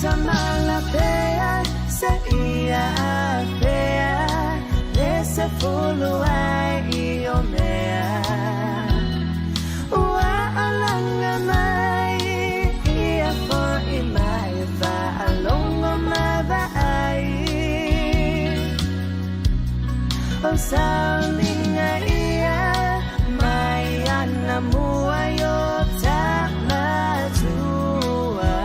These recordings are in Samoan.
Tamalapea se ia afea le se fulu ai i o mea. Ua alanga mai ia fo'i mai faalogo ma vaai. O sauniga ia mai ana mua i o ta matua.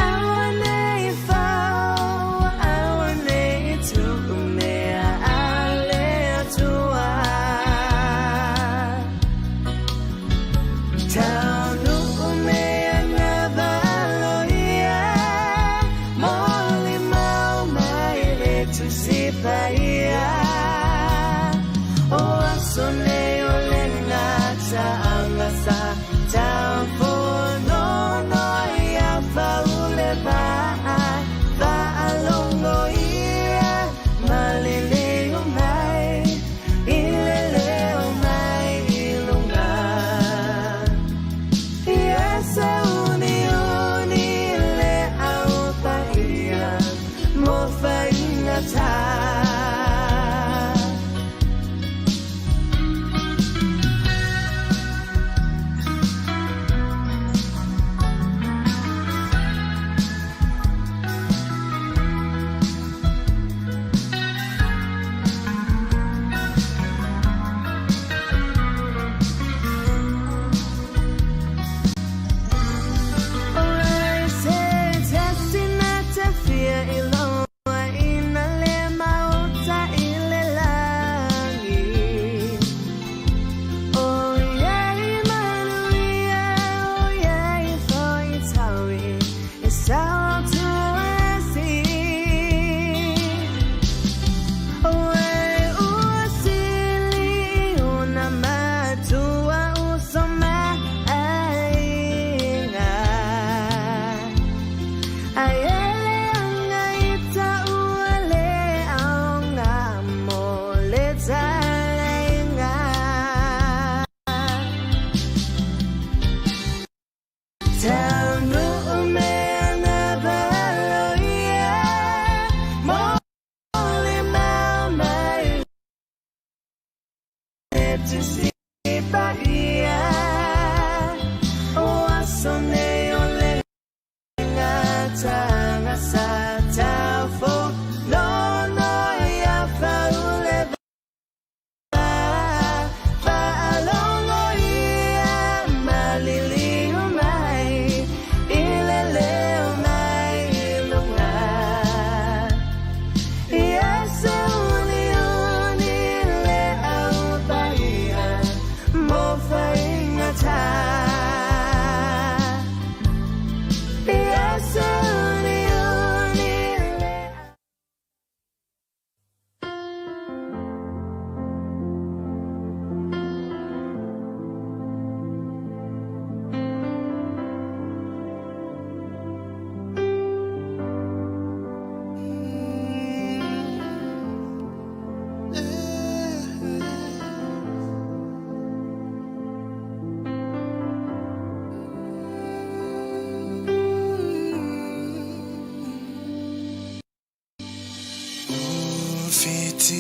Aua nei fau, aua nei tuu mea a le Atua. Taunuu mea na valoia, molimau mai le Tusi Paia. O aso nei o le gataaga sa taufonono ia faule vaa faalogo ia maliliu mai i le leo mai i luga. Ia sauniuni le au paia mo faigata. O se tasi na te fia iloa ina le maota i le lagi. O iai manuia, o iai foi taui, e sao tu esi. O e ua sili ona matua uso ma aiga. Ai ele anga i taua le aoga mo le talaiga. Taunuu mea na valoia, molimau mai le Tusi Paia. O aso nei o le gataaga sa taufonono ia faule vaa faalogo ia maliliu mai i le leo mai i luga. Ia sauniuni le au paia mo faigata. Ia sauniuni le.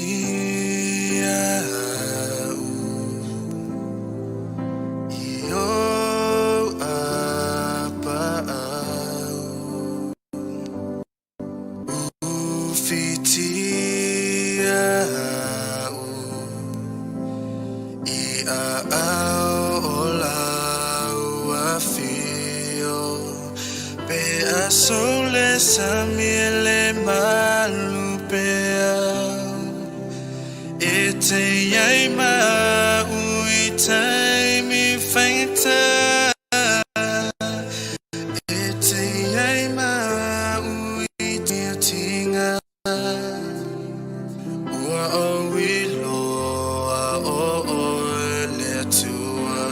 Fitia u i ou apaau. Fitia u i aau o lau afio. Pe a sole sami e le malu pea. E te iai ma ui taimi faigata. E te iai ma ui tia. Ua ou iloa o oe le Atua.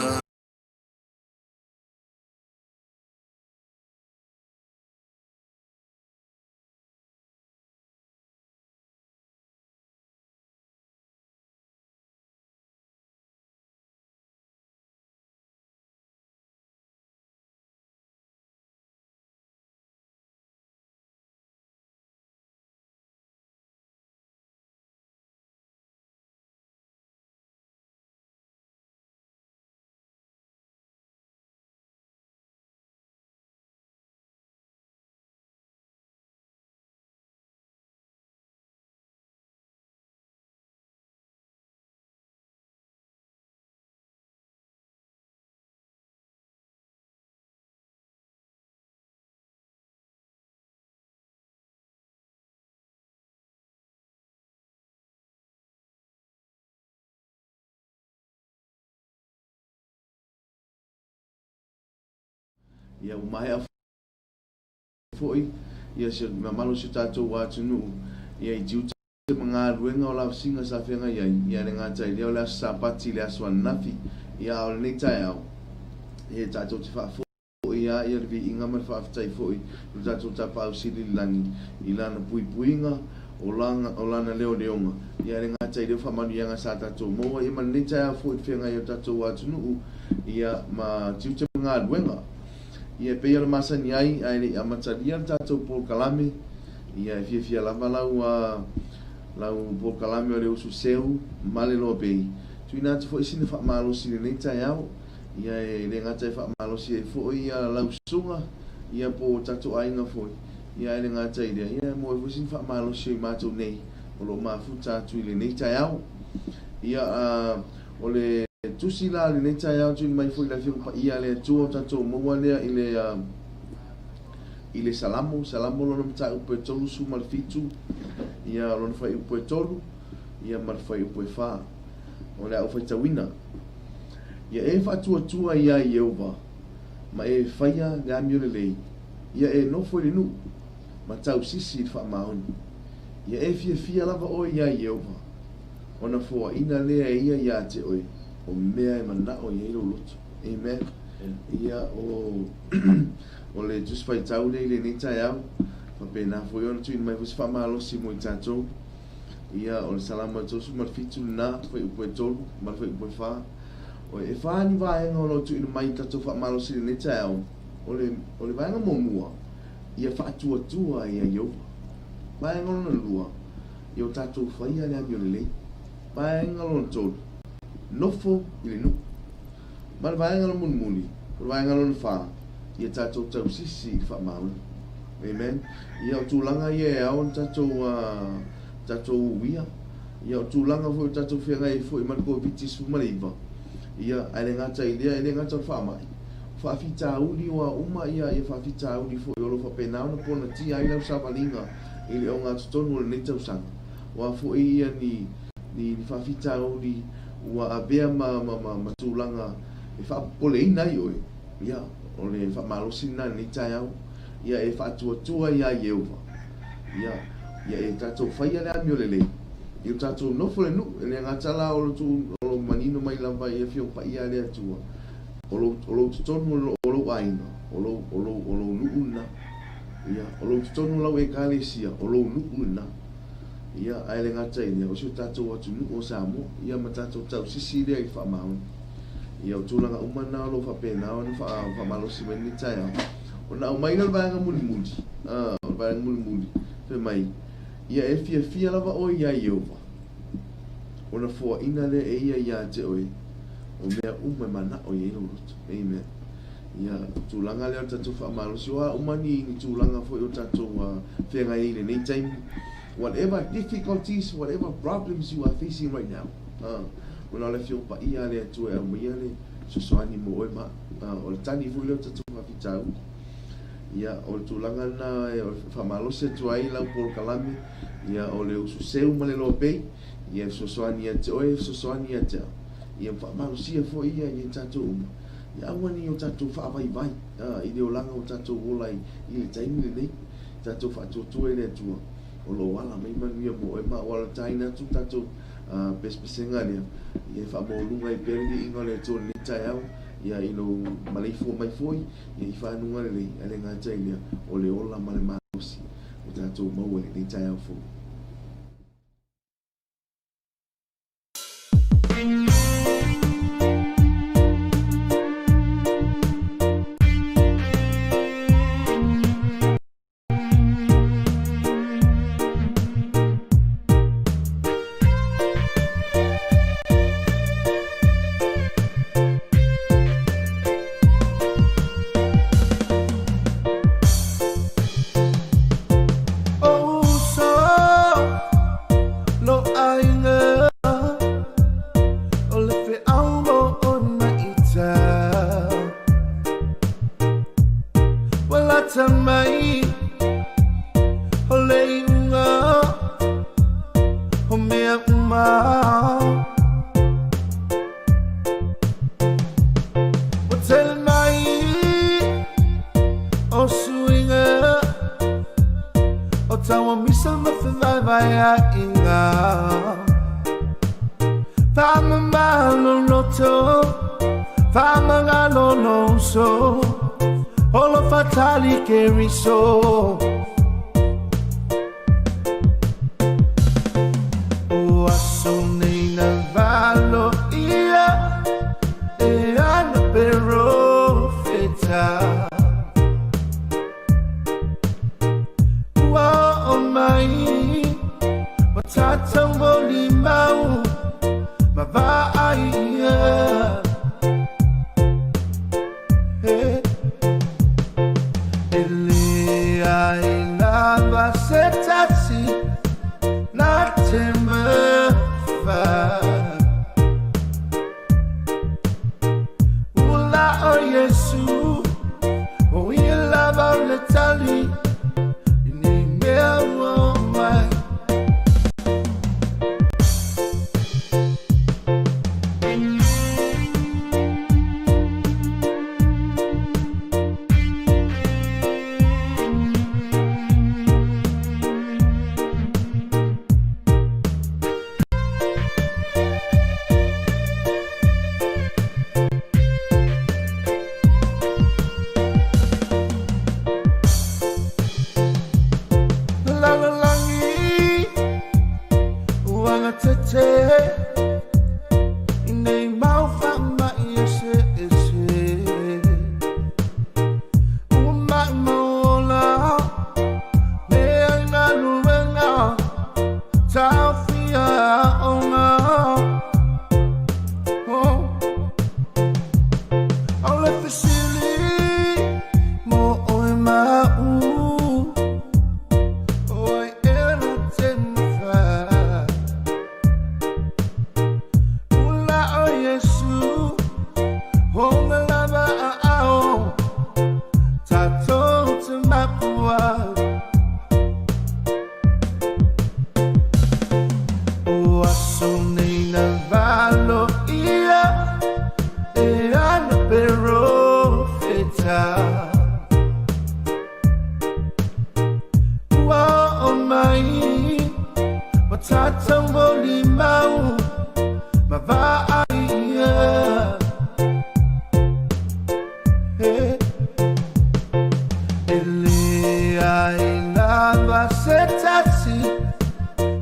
Ia, ua maea foi ia si mamalu o si o tatou atunuu ia i tiute ma galuega o lavasiga sa feagai ai, ia le gata i lea o le aso Sapati i le aso ananafi, ia a o lenei taeao, ia tatou te faafoi lava ia le viiga ma le faafetai foi i lo tatou Tapaau Sili i le lagi i Lana puipuiga, o Lana, o Lana leoleoga, ia le gata i lea o faamanuiaga sa tatou maua, ia ma lenei taeao foi i le feagai ai o le tatou atunuu, ia ma tiute ma galuega. Ia e pei ona masani ai, ae le i amatalia le tatou polokalame, ia e fiafia lava lau, lau polokalame o le usu seu ma le loa bei. Tuuina atu foi sina faamalosi i lenei taeao, ia e le gata e faamalosi ai foi ia lau susuga, ia po o tatou aiga foi, ia ae le gata i lea, ia e maua ai foi sina faamalosi o i matou nei o lo o mafuta atu i lenei taeao. Ia, o le tusi la o lenei taeao tuuina mai foi i le Afioga Paia a le Atua o tatou maua lea i le i le Salamo, Salamo lona mataupu e 37, ia lona fuaiupu e 3, ia ma le fuaiupu e 4. O le a ou faitauina. Ia e faatuatua iā Ieova, ma e faia le amio lelei, ia e nofo i le nuu, ma tausisi i le faamaoni. Ia e fiafia lava oe iā Ieova, ona foaina lea e ia iā te oe o mea e manao i ai lou loto. Amen. Ia, o, o le Tusi Faitau lea i lenei taeao, faapena foi ona tuuina mai foi se faamalosi mo i tatou. Ia, o le Salamo e 37 lena, fuaiupu e 3 ma le fuaiupu e 4. O, e fa ni vaega o lo o tuuina mai i tatou faamalosi i lenei taeao. O le, o le vaega muamua, ia faatuatua ia Ieova. Vaega lona lua, ia o tatou faia le amio lelei. Vaega lona tolu, nofo i le nuu. Ma le vaega lona mulimuli, o le vaega lona fa, ia tatou tausisi i le faamaoni. Amen. Ia o tulaga ia e ao ona tatou, tatou uia. Ia o tulaga foi o tatou feagai ai foi ma le Koviti-19, ia, ae le gata i lea, e le gata o le faamai, o faafitauli ua uma ia, ia faafitauli foi o lo o faapena ona ponatia ai lau savaliga i le ogatotonu o lenei tausaga. O a foi ia ni, ni, ni faafitauli ua avea ma, ma, ma, ma tulaga e faapopoleina ai oe, ia, o le faamalosi lena i lenei taeao, ia e faatuatua iā Ieova, ia, ia e tatou faia le amio lelei, ia o tatou nofo i le nuu, e le gata la o lo tu, o lo manino mai lava i Afioga Paia a le Atua, o lou, o lou totonu o lou aiga, o lou, o lou, o lou nuu lena. Ia, o lou totonu o lau Ekalesia, o lou nuu lena. Ia, ae le gata i lea, o si o tatou atunuu o Samoa, ia ma tatou tausisi lea i le faamaoni. Ia, o tulaga uma na o lo o faapena ona faamalosi mai lenei taeao. Ona aumai lea o le vaega mulimuli, o le vaega mulimuli, fai mai, Ia e fiafia lava oe iā Ieova, ona foaina lea e ia iā te oe o mea uma e manao i ai lou loto. Amen. Ia, tulaga lea o le tatou faamalosi, o a uma ni, ni tulaga foi o tatou feagai ai i lenei taimi, whatever difficulties, whatever problems you are facing right now, ona o le Afioga Paia a le Atua e aumaia le fesoasoani mo oe ma au. O le tagi foi lea o tatou faafitauli. Ia, o le tulaga lena e faamalosi atu ai lau polokalame, ia, o le usu seu ma le loa pei, ia e fesoasoani ia te oe, e fesoasoani ia te au. Ia faamalosia foi ia i tatou uma. Ia aua ne i o tatou faavaivai i le olaga o tatou ola i le taimi lenei. Tatou faatuatua i le Atua o lo o ala mai manuia mo oe ma au. Ua alataina atu le tatou pesepesega lea, ia e faamaualuga ai pea le viiga o le Atua i lenei taeao, ia i lou maleifua mai foi, ia i fanuga lelei, ae le gata i lea, o le ola ma le malosi ua tatou maua i lenei taeao fou. O uso. aiaiga. Faamagalo loto, faamagalo lou uso, olo faatali Keriso. O aso nei na valoia e ana perofeta. Ua oo mai ma tatou molimau ma vaai ia. He. E leai lava se tasi na te mafai. Ua o Iesu, o ia lava o le tali i nei mea ua oo mai. Lalolagi ua gatete i nei mau faamai eseese. Ua maumau ola leai galuega taofia aoga. Oh. O le fesili mo oe ma a'u, o ai ea na te mafai? Ua o Iesu, ona lava aao, tatou te mapua. O aso nei na valoia e ana perofeta. Ua oo mai ma tatou molimau ma vaai ia. He. E leai lava se tasi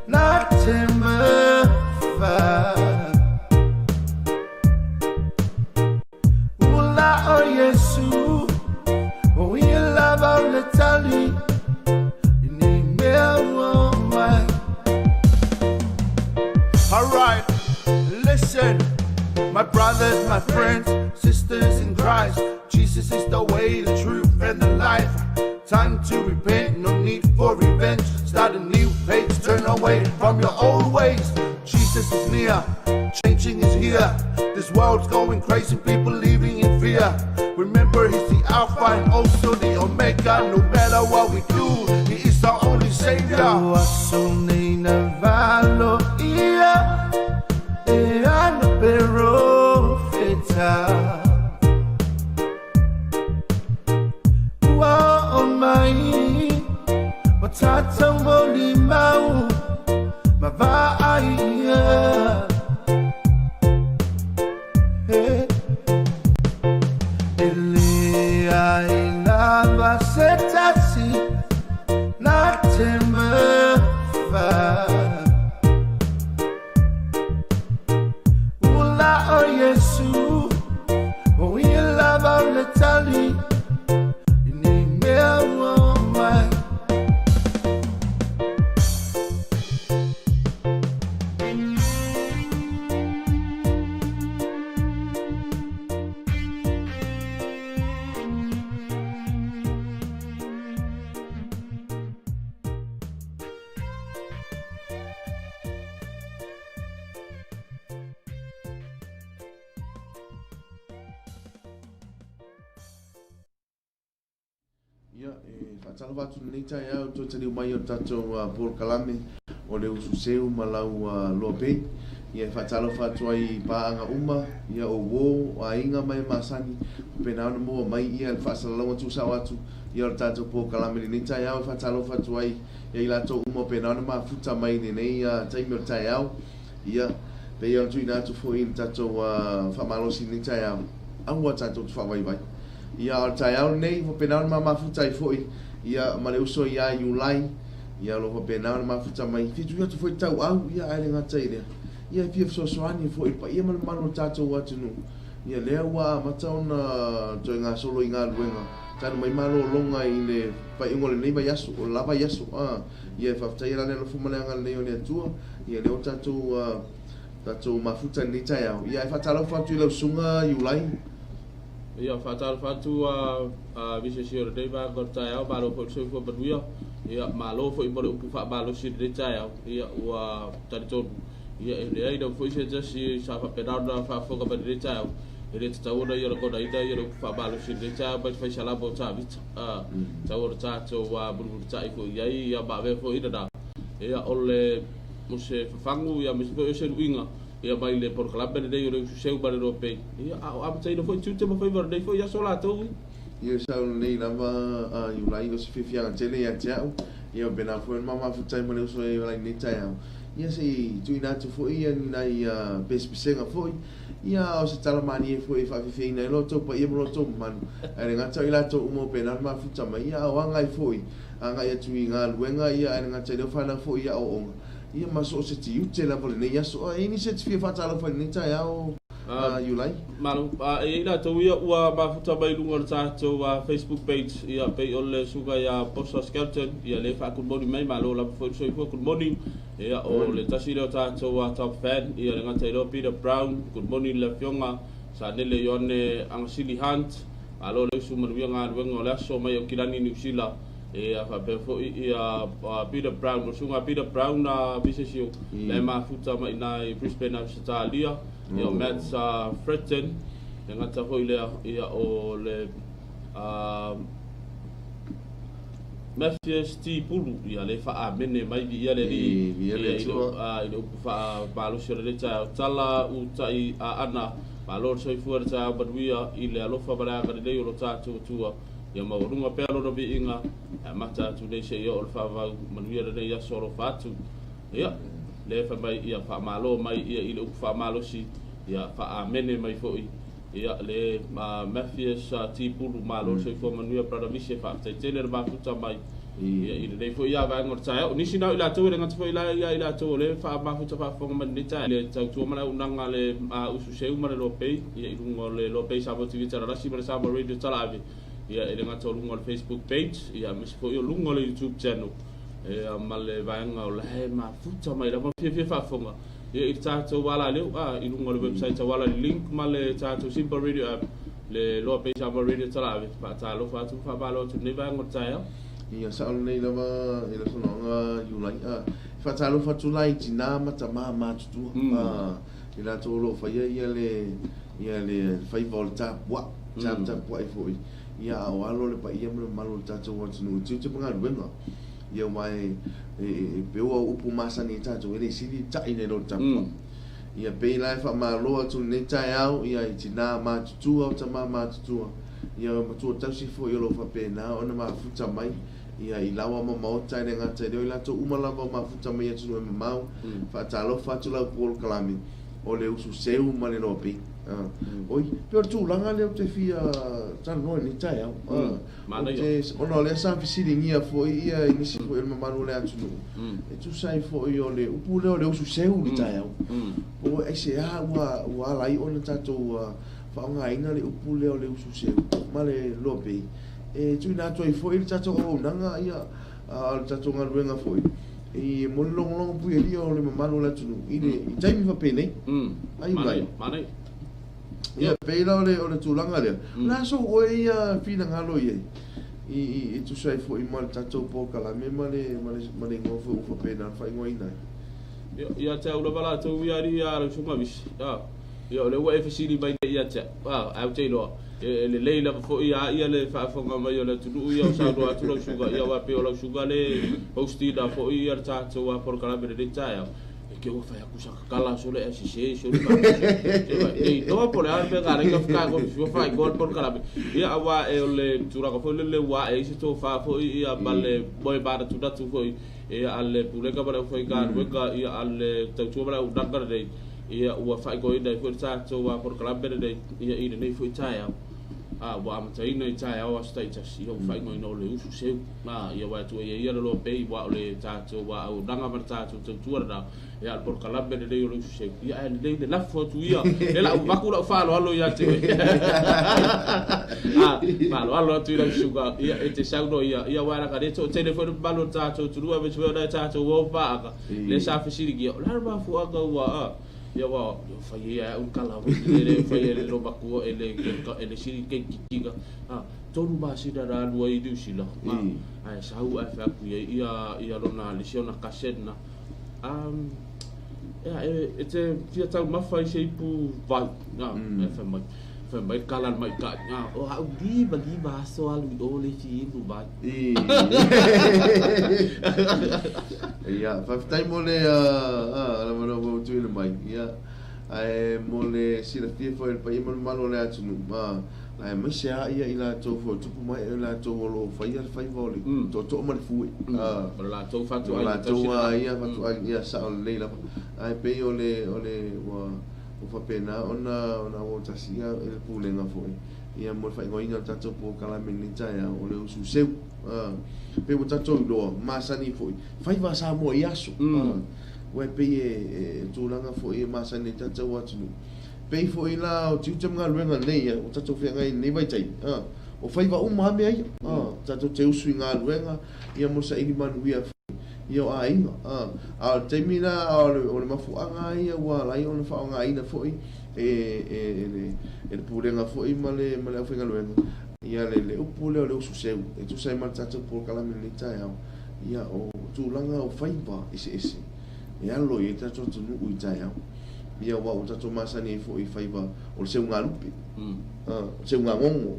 na te mafai. Ua o Iesu, o ia lava o le tali i nei mea ua oo mai. Alright, listen, my brothers, my friends, sisters in Christ. Jesus is the way, the truth, and the life. Time to repent, no need for revenge. Start a new page, turn away from your old ways. Jesus is near, changing is here. This world's going crazy, people living in fear. Remember, He's the Alpha and also the Omega. No matter what we do, He is our only Savior. O aso nei na valoia e ana perofeta. Ua oo mai ma tatou molimau ma vaai ia. He. E leai lava se tasi na te mafai. Ua o Iesu, o ia lava o le tali i nei mea ua oo mai. Ia, e faatalofa atu i lenei taeao i toe taliu mai o le tatou polokalame o le usu seu ma lau loa pei. Ia e faatalofa atu ai i paaga uma, ia o uo, o aiga ma e masani, faapena ona maua mai ia le faasalalauga tuusao atu ia o le tatou polokalame i lenei taeao. E faatalofa atu ai ia i latou uma o pena ona mafuta mai i lenei taimi o le taeao. Ia, pei ona tuuina atu foi i le tatou faamalosi i lenei taeao, aua tatou te faavaivai. Ia, a o le taeao lenei, ua faapena ona ma mafuta ai foi ia ma le uso ia Iulai, ia o lo o faapena ona mafuta mai. Fia tui atu foi tauau, ia ae le gata i lea, ia e fia fesoasoani foi i le paia ma le mamalu o le tatou atunuu. Ia lea ua amata ona toe gasolo i galuega talu mai malologa i le faaiuga o lenei vaiaso, o le la vaiaso. Ia e faafetaia la le alofa ma le agalelei o le Atua, ia lea ua tatou tatou mafuta i lenei taeao. Ia ae faatalofa atu i lau susuga Iulai. Ia, faatalofa atu a visesi o lenei vaega o le taeao, malo foi le soifua manuia. Ia, malo foi mo le upu faamalosi i lenei taeao. Ia, ua talitonu, ia e leai lava foi se tasi sa faapena ona faafofoga mai i lenei taeao, e le tatau ona ia lagonaina ia le upu faamalosi i lenei taeao mai le faisalama o Tavita. Tatau ona tatou mulimulitai foi i ai, ia ma avea foi lena, ia o le o se fafagu, ia aemaise foi o se luiga ia mai le polokalame lenei o le Usu Seu ma le Lopei, ia a o amataina foi tiute ma faiva o lenei foi aso latou. Ia sa o lenei lava a Iulai o se fiafiaga tele ia te au, ia faapena foi ona mafuta ai ma le uso e ola i lenei taeao. Ia se i tuuina atu foi ia ni nai pesepesega foi, ia o se tala malie foi e faafiafiaina ai lo outou paia ma lo outou mamalu. Ae le gata o i latou uma o faapena ona mafuta mai, ia a o agai foi, agai atu i galuega, ia ae le gata i lea o fanau foi i aoaoga, ia ma so o se tiute lava o lenei aso. E i ai nisi e te fia faatalofa i lenei taeao, Iulai? Malo. E i ai latou ia ua mafuta mai i luga o le tatou Facebook page, ia pei o le susuga ia Bosa Skelton, ia lea e faa-good morning mai, malo lava foi le soifua, good morning. Ia o le tasi lea o tatou top fan, ia le gata i lea o Peter Brown, good morning i le afioga Sanele Ioane Agasili Hunt, malo le usu manuia galuega o le aso mai Aukilani Niu Sila. Ia faapea foi ia Peter Brown, o le susuga Peter Brown a Visesio, lea e mafuta mai i ina i Brisbane Ausetalia. Ia o Matt Fretton, le gata foi lea, ia o le Mathias T. Pulu, ia le faa-amene mai viia le Alii, Viia le ia i le, Atua. I le upu faamalosi o lenei taeao. Tala utai aana, malo le soifua le taeao manuia i le alofa ma le agalelei o lo tatou Atua. Ia maualuga pea lona viiga, e amata atu nei seia oo le faavavau manuia lenei aso alofa atu. Ia, lea e fai mai, ia faamalo mai ia i le upu faamalosi, ia faa-amene mai foi. Ia, le Mathias T. Pulu, malo le soifua manuia, Brother Mise, faafetai tele le mafuta mai. Ia, i lenei foi ia vaega o le taeao. O nisi na o i latou e le gata foi la ia i latou o lea e faamafuta faafofoga mai lenei taeao. Le tautua ma le auaunaga a le Usu Seu ma le Lopei, ia i luga o le Lopei Samoa TV Talalasi ma le Samoa Radio Talaave, ia e le gata o luga o le Facebook page, ia aemaise foi o luga o le YouTube channel. Ia ma le vaega o la e mafuta mai lava fiafia faafofoga ia i le tatou alaleu i luga o le website auala le link ma le tatou Simple Radio app le Loa Pei Samoa Radio Talaave. Faatalofa atu ma faamalo atu i lenei vaega o le taeao. Ia sao lenei lava i le saunoaga Iulai. E faatalofa atu la i tina ma tama matutua i latou o lo o faia ia le ia le faiva o le tapuai, tapuai foi. Ia a o alo le paia ma le mamalu o le tatou atunuu i tiute ma galuega. Ia aua e pei o upu masani ai tatou e le sili le tai nai lo le tapuai. Ia pei la e faamalo atu lenei taeao ia i tina matutua o tama matutua. Ia matua tausi foi o lo o faapena ona mafuta mai ia i lawa ma maota e le gata i lea o i latou uma lava o mafuta mai i atunuu e mamao. Faatalofa atu lau polokalame o le usu seu ma le loa pei. Oi, pei o le tulaga lea ou te fia talanoa i lenei taeao. Manaia. Ona o lea sa fesiligia foi ia i nisi foi o le mamalu o le atunuu, e tusa ai foi o le upu lea o le usu seu i le taeao. Po o aisea ua ala ai ona tatou faaaogaina le upu lea o le usu seu ma le loa pei. E tuuina atu ai foi le tatou auaunaga ia a o le tatou galuega foi i mo le logologo puialia o le mamalu o le atunuu i le i taimi faapenei. Ai mai. Manaia, manaia. Ia pei la o le tulaga lea. O le a sou oe ia finagalo i ai i tusa ai foi ma le tatou polokalame ma le ma le igoa foi ua faapena ona faaigoaina ai. Ia, ia te au lava latou ia alii a lau susuga Visi. Ia, o lea ua e fesili mai nei ia te au, ae ou te iloa, e lelei lava foi a ia le faafofoga mai o le atunuu ia o saunoa atu lau susuga, ia aua e pei o lau susuga le host ina foi ia le tatou polokalame i lenei taeao. E ke ua fai atu sa kakala sole ae sese sole ma se vai nei iloa po o le a le mea na ala ai ona fetagofi fua faaigoa le polokalame. Ia aua e o le tulaga foi lele ua ae ai se tofa foi ia ma le moe manatunatu foi ia a le Pulega ma le aufaigaluega ia a le tautua ma le auaunaga lenei ia ua faaigoaina ai foi le tatou polokalame lenei ia i lenei foi taeao. A ua amataina i taeao aso taitasi, ia ua faaigoaina o le usu seu. A, ia aua e tuuaia ia le loa pei, aua o le tatou auaunaga ma le tatou tautua lena, ia a o le polokalame lenei o le usu seu. Ia ae lelei le lafo atu ia, e lau avatu lau faaaloalo ia te oe. A, faaaloalo atu i lau susuga, ia e te saunoa ia, ia aua leaga o lea e toatele foi le mamalu o le tatou atunuu aemaise foi o nai a tatou uo ma paaga, lea sa fesiligia, o le a le mafuaaga ua, a, Ia ua fai ai e au le tala foi lele e fai e le loomatua e le e le sili keikiki a tolu masina na alu ai i Niu Sila ae sau ae fai atu i ai ia ia lona le isi ona cousin na ia e te fia taumafa i se ipu vai ae fai mai fai mai le tala a le maita'i o a'u 55 aso alu i o le isi inu vai. Ia, faafetai mo le avanoa ua tuuina mai. Ia, ae mo le silafia foi e le paia ma le mamalu o le atunuu, aemaise lava i latou foi o tupu ma ee o i latou o lo o faia le faiva o le tootoo ma le fue. O le latou fatuaiga O latou ia fatuaiga, ia sao lelei lava. Ae pei o le, o le, ua faapena ona autasi ia le Pulega foi Ia mo le faaigoaina o le tatou polokalame i lenei taeao, o le usu seu. Pei ua tatou iloa, masani foi, faiva a Samoa i aso. Aua e pei e tulaga foi e masani ai tatou atunuu. Pei foi la o tiute ma galuega nei ua tatou feagai i lenei vaitaimi, o faiva uma lava mea ia. Tatou te usu i galuega, ia mo le saili manuia foi ia o aiga. A o le taimi la, o le mafuaaga lava ia ua ala ai ona faaaogaina foi e le Pulega foi ma le aufaigaluega ia le upu lea o le usu seu e tusa ai ma le tatou polokalame i lenei taeao, ia o tulaga o faiva eseese e alo i ai le tatou atunuu i taeao. Ia aua ua tatou masani ai foi i faiva o le seugalupe, o le seugagogo,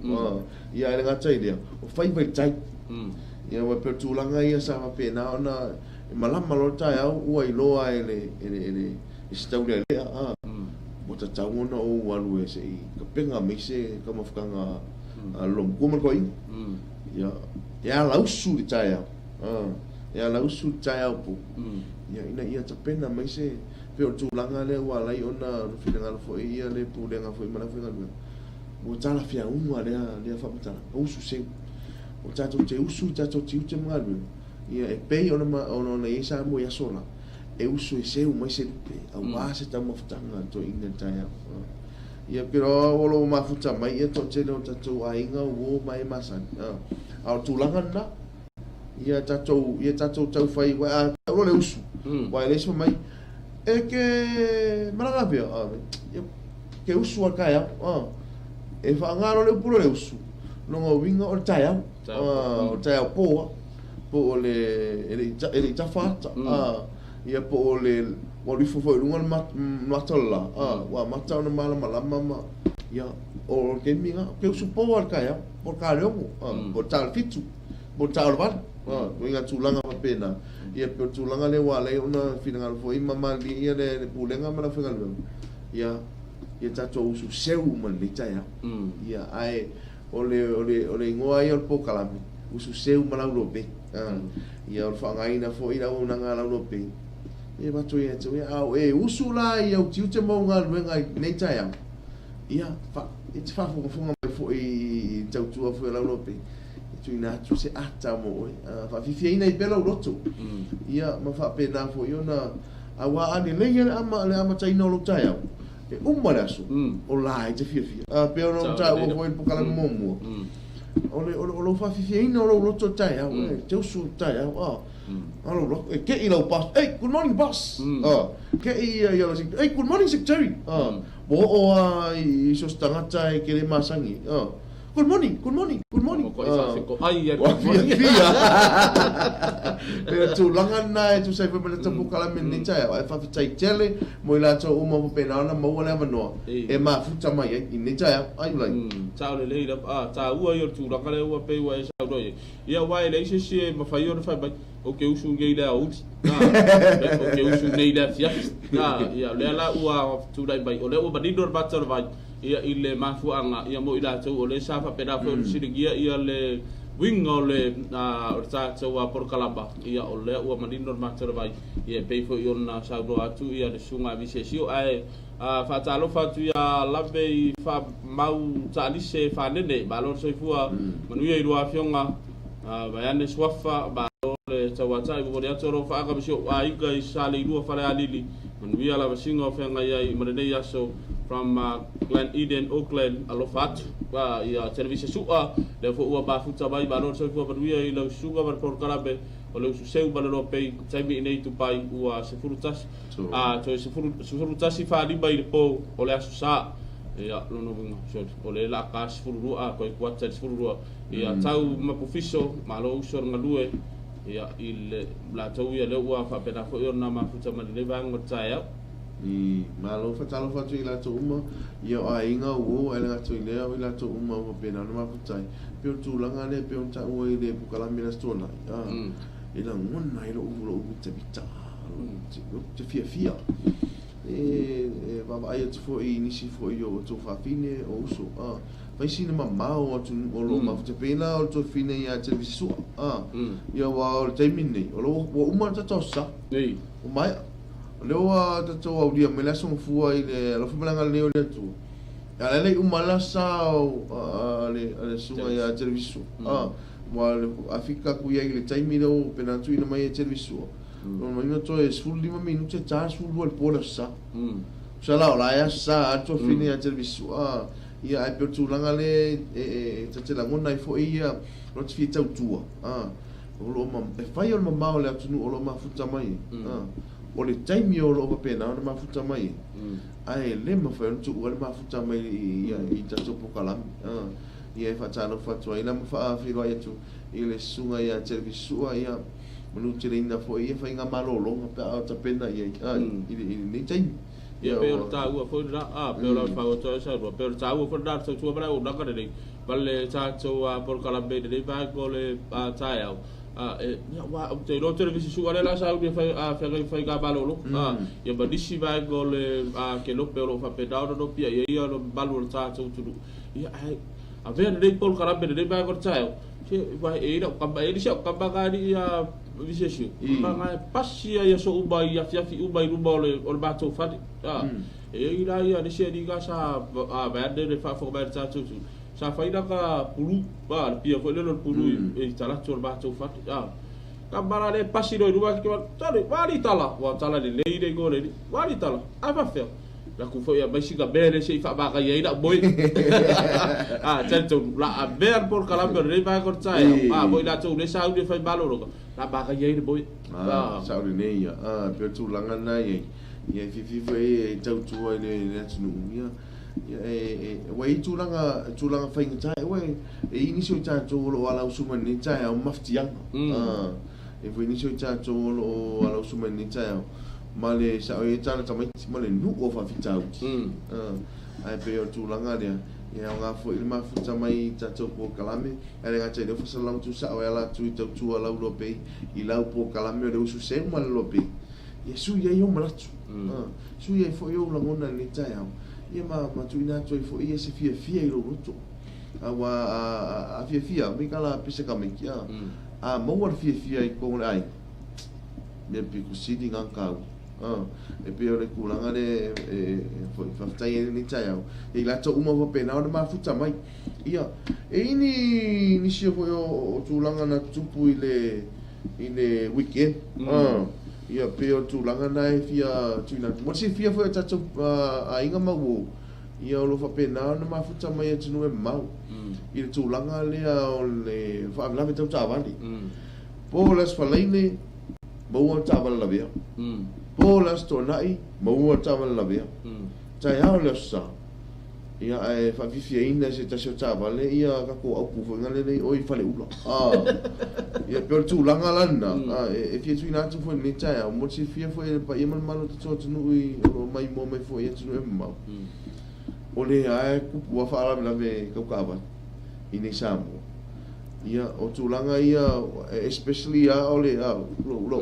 ia ae le gata i lea, o faiva i tai. Ia aua e pei o tulaga ia sa faapena ona e malama loa le taeao ua iloa e le se taulealea, ua tatau ona ou alu e se i tapena mai se taumafataga a le loomatua ma le toeaina. Ia, e alausu i le taeao, e alausu i le taeao po, ia, ina ia tapena mai se, pei o le tulaga lea ua ala ai ona finagalo foi ia le Pulega foi ma le aufaigaluega, ua talafeauga lea, lea faamatalaga, usu seu. Ua tatou te usu i tatou tiute ma galuega, ia, e pei ona, ona i ai Samoa i aso la, e usu e seu mai se lupe aua se taumafataga a le toeaina i le taeao. Ia pei o o lo o mafuta mai ia toatele o tatou aiga uo ma e masani. A o le tulaga lena, ia tatou, ia tatou taufai, uae a tau loa le usu, uae e leai se fai mai, e ke malaga afea? Ia, ke usu a le taeao. E faaaoga loa le upu lea o le usu, lona uiga o le taeao, o le taeao po lava. Po o le e le i e le i tafa ata a ia po o le ua alu ifo foi i luga le mata o le la a ua amata ona malamalama ma ia o le taimi lena ke usu po lava i le taeao po o le ta o le 6 a po o le ta o le 7 po o le ta o le 8 a ituaiga tulaga faapena ia pei o le tulaga lea ua ala ai ona finagalo foi ma malilie ia le Pulega ma le aufaigaluega ia ia tatou usu seu uma i lenei taeao ia ae O le, o le, o le igoa ia o le polokalame, usu seu ma Laulobe. Ia, o le faaaogaina foi le auaunaga a Laulobe, e avatu ai ia te oe, a o e usu la i au tiute ma au galuega i lenei taeao, ia, fa, e te faafogafoga mai foi i le tautua foi a Laulobe, e tuuina atu se ata mo oe, faafiafiaina ai pea lou loto. Ia, ma faapena foi ona, aua a lelei le ama, le amataina o lou taeao, E uma le aso, o la e te fiafia. A pei ona ou taua foi i le polokalame muamua, o le, o lou faafiafiaina o lou loto i le taeao, e te usu i le taeao, a, a lou loto, e kei lau boss, hey, good morning boss, a, kei ia, ia lau secretary, hey, good morning secretary, a, ua oo lava i so o se tagata e te le masani, a, Good morning, good morning, good morning. Ua matuai faafetoai ia le Ua good morning. fiafia. Pei o le tulaga lena e tusa ai foi ma le tatou polokalame i lenei taeao, ae faafetai tele mo i latou uma ua faapena ona maua le avanoa e mafuta mai ai i lenei taeao. Ai Ulai. Sao lelei lava. A, taua ia o le tulaga lea ua pei ua e saunoa i ai. Ia aua e leai se isi e mafai ona fai mai, Ou te usu nei i le aoauli, a, ou te usu nei i le afiafi. A, ia, o lea la ua tulai mai, o lea ua manino le mata o le vai, ia, i le mafuaaga, ia, mo i latou, o lea sa faapena foi ona fesiligia ia le uiga o le, a, o le tatou polokalama, ia, o lea ua manino le mata o le vai, ia, e pei foi ona saunoa atu ia le Susuga a Visesio. Ae, a, faatalofa atu ia Lave i Faamau Taalise Fanene, malo le soifua, manuia i lua afioga. Vaeane Suafa, malo le tauatai, momoli atu o lou faaga ma si ou aiga i Saleilua Falealili, manuia lavasiga o feagai ai ma lenei aso from Glen Eden Auckland, alofa atu ia Televisa Sua, lea foi ua mafuta mai, malo le soifua manuia i lau susuga ma le polokalame o le usu seu ma le loa pei, taimi i nei Dubai ua 11 toe 11 45 i le po o le aso Sa. Ia, lona uiga, sorry, o lea la ka 12 a koe kuata i le 12. Ia, tau mapufiso, malo uso le galue, ia, i le latou ia lea ua faapena foi ona mafuta mai lenei vaega o le taeao. I, malo faatalofa atu i latou uma, ia o aiga, uo, ae le gata i lea, o i latou uma ua faapena ona mafuta ai. Pei o le tulaga lea e pei ona taua i le polokalame i le Aso Toonai, a, e lagona ai lou, lou mitamita, lou, te fiafia. E vaavaai atu foi i nisi foi o tuafafine o uso, a, fai sina mamao atunuu o lo o mafuta pei la o le tuafafine ia Televisa Sua, a, ia aua o le taimi lenei, o lo ua uma le tatou aso Sa, ua maea. O lea ua tatou aulia mai le Aso Gafua i le alofa ma le agalelei o le Atua, a o la e le i uma le aso Sa a le susuga ia Televisa Sua, a, aua a fika atu i ai i le taimi lea ua faapena ona tuuina mai e Televisa Sua, Lona uiga toe 15 minute ta 12 i le po le aso Sa. Tusa la o la e aso Sa lava le tuafafine ia Televisu a ia ae pei o le tulaga lea e ta te lagona ai foi ia o te fia tautua a o lo o ma e fai o le mamao o le atunuu o lo o mafuta mai ai a o le taimi o lo o faapena ona mafuta mai ai ae le mafai ona tuua le mafuta mai i tatou polokalame a ia e faatalofa atu ai la ma faafeiloai atu i le susuga ia Televisua ia Manuteleina foi ia faiga malologa pe a tapena i ai i lenei taimi. Ia pei o le taua foi lena, a pei o le fau atu ai saunoa, pei o le taua foi lena o le tautua ma le auaunaga lenei, ma le tatou polokalame i lenei vaega o le taeao. Ia aua ou te iloa televisi sua lea la sauni e fai feagai ma faiga malolo, ia ma nisi vaega o le kelope o lo o faapena ona nopiai ai ia le mamalu o le tatou atunuu. Ia ae avea lenei polokalame i lenei vaega o le taeao, Se wa e lau kama e lisi au kama ga li ia visesio. Kama ga pasi ia so uma i afiafi uma i luma o le o le matou fale. A e i la ia lisi ali ga sa a va ane le faafofoga mai le tatou tu. Sa fai la ka pulu a le pia foi le le pulu i talaatu o le matou fale. A kama la le pasi lo i luma ke wa tale wa li tala wa tala le lei le go le wa li tala a va fea. Laku foi aumai sina mea lea se i faamagaia ai lau moe. A, talitonu, la avea le polokalame o lenei vaega o le taeao, a, mo i latou lea sauni e fai malologa, la magaia ai le moe. A, sao lelei ia. A, pei o le tulaga lena e i ai. Ia, e fiafia foi e tautua i le atunuu, ia, ia e, e, ua i ai tulaga, tulaga faigata, ua e i ai nisi o i tatou o lo o alausu mai i lenei taeao ma mafatiaga. A, e i ai foi nisi o i tatou o lo o alausu mai i lenei taeao ma le sao e tala tamaiti ma le nuu o faafitauli. Ae pei o le tulaga lea, e aoga foi le mafuta mai i tatou polokalame, ae le gata i lea ua faasalalau tuusao e ala atu i tautua lauloa pei i lau polokalame o le usu seu ma le loa pei. Ia sui ai ou manatu, sui ai foi ou lagona i lenei taeao, ia ma tuuina atu ai foi ia se fiafia i lou loto. Aua a fiafia, mai kala pese tamaiti, a maua le fiafia i totonu o le aiga, mea pito sili na tau. E pei o le tulaga lea e faafetai ai lenei taeao, i latou uma ua faapena ona mafuta mai. Ia, e i ai ni nisi foi o tulaga na tutupu i le i le weekend. Ia, pei o le tulaga na e fia tuuina atu. Mo le silafia foi e tatou aiga ma uo, ia o lo o faapena ona mafuta mai atunuu e mamao i le tulaga lea o le faalavelave tau taavale. Po o le Aso Faraile, maua le taavale lavea. Po o le Aso Toonai, maua le taavale lavea. Taeao le Aso Sa. Ia ae faafiafiaina e se tasi o taavale ia tatou aupu foi na lelei oi Faleula. Ia pei o le tulaga la lena, e fia tuuina atu foi i lenei taeao mo le silafia foi e le paia ma le mamalu o le tatou atunuu i o lo o maimoa mai foi i atunuu e mamao. O lea lava e tupu lava faalavelave tau taavale i inei i Samoa. Ia o tulaga ia especially lava o le lau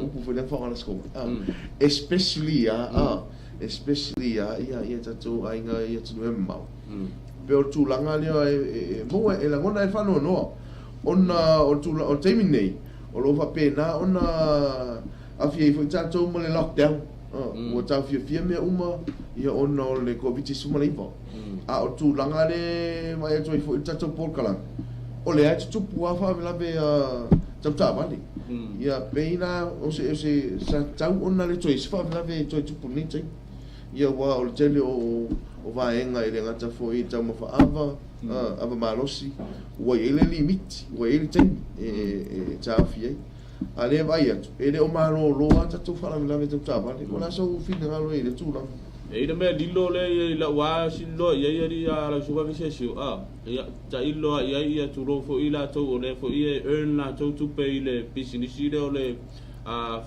upu foi lea na faaaoga i le Aso Toonai, especially lava especially lava ia tatou aiga i atunuu e mamao. Pei o le tulaga lea e maua e lagona ai le faanoanoa ona o le taimi lenei o lo o faapena ona aafia ai foi tatou ma le lockdown. Ua taofiofia mea uma ona o le Koviti-19. A o le tulaga lea e vaai atu ai foi i le tatou polokalame, o lea e tutupu lava faalavelave tau taavale. Ia pei la o se sa tatau ona le toe i ai se faalavelave e toe tupu i lenei taimi. Ia aua o le tele o vaega e le gata foi i taumafa ava, ava malosi, ua i ai le limiti, ua i ai le taimi e taofi ai. A o lea e vaai atu, e le o malolo lava tatou faalavelave tau taavale. Po o le a sou finagalo i lea tulaga? E i ai le mea lilo lea i lau lava sililoa i ai alii a lau suka visesi a ia tailo lava i ai ia tulou foi latou o lea foi e earn latou tupe i le pisinisi lea o le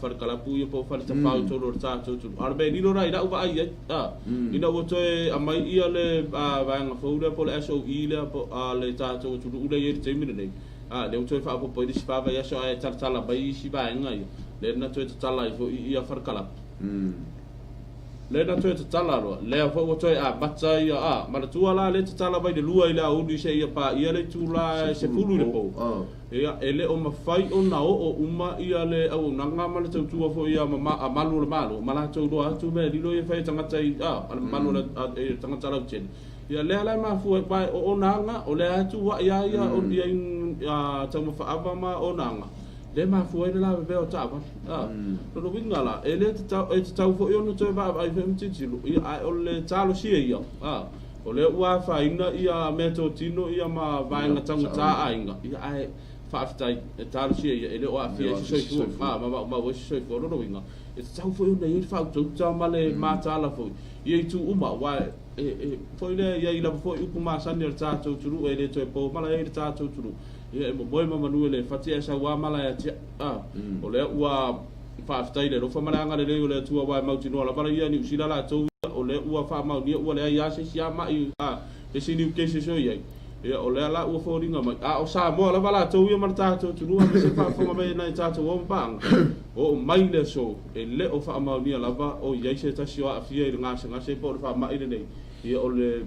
fale kalapu ia po o fale tafao i totonu o le tatou atunuu. A o le mea lilo la i lau vaai i ai a ina ua toe aumai ia le vaega fou lea po o le SOE lea po o le tatou atunuu lea e i ai i le taimi lenei. A, lea ua toe faaopoopo ai le isi fa vaiaso ae talatala mai isi vaega ia, lea na toe tatala ai foi ia falekalapu. Lea na toe tatala loa, lea foi ua toe amata ia, a, manatua la lea tatala mai le 2 i le aoauli seia paia le itula e 10 i le po. Ia, e le o mafai ona oo uma ia le auaunaga ma le tautua foi a a malu o le Malo ma latou iloa atu mea lilo ia e fai e tagata i, a, a le mamalu o le, a, e tagata lautele. Ia lea la e mafua ai, aua o ona aga, o lea lava e tuuai lava ia mm. ia uh, taumafa ava ma ona aga, lea e mafua ai le lavevea o taavale. Ah, mm. Lona uiga la, e le tatau, e tatau foi ona toe vaavaai foi ma tilotilo, ia, ae o le talosia ia, ah, o lea ua afaina ia meatotino ia ma vaega taugata aiga, ia, ae faafetai, e talosia ia, e le o aafia ai se soifua, ah, ma maumau ai se soifua. Lona uiga, e tatau foi ona i ai le faautauta ma le mm. mataala foi, ia itu uma, aua E foi lea i ai lava foi upu masani a le tatou atunuu e le toe po mala ai le tatou atunuu. Ia e momoe ma manu e le fati ae sau a mala e atiae. A, o lea ua faafetai i le alofa ma le agalelei o le Atua aua e mautinoa lava la ia Niu Sila latou ia o lea ua faamaonia ua leai a se isi a ma'i a se isi new cases o i ai. Ia o lea la ua foliga mai a o Samoa lava latou ia ma le tatou atunuu aemaise le faafofoga mai a nai tatou ao ma paaga. Oo mai le aso e le o faamaonia lava o i ai se tasi o aafia i le gasegase po o le faamai lenei, ia o le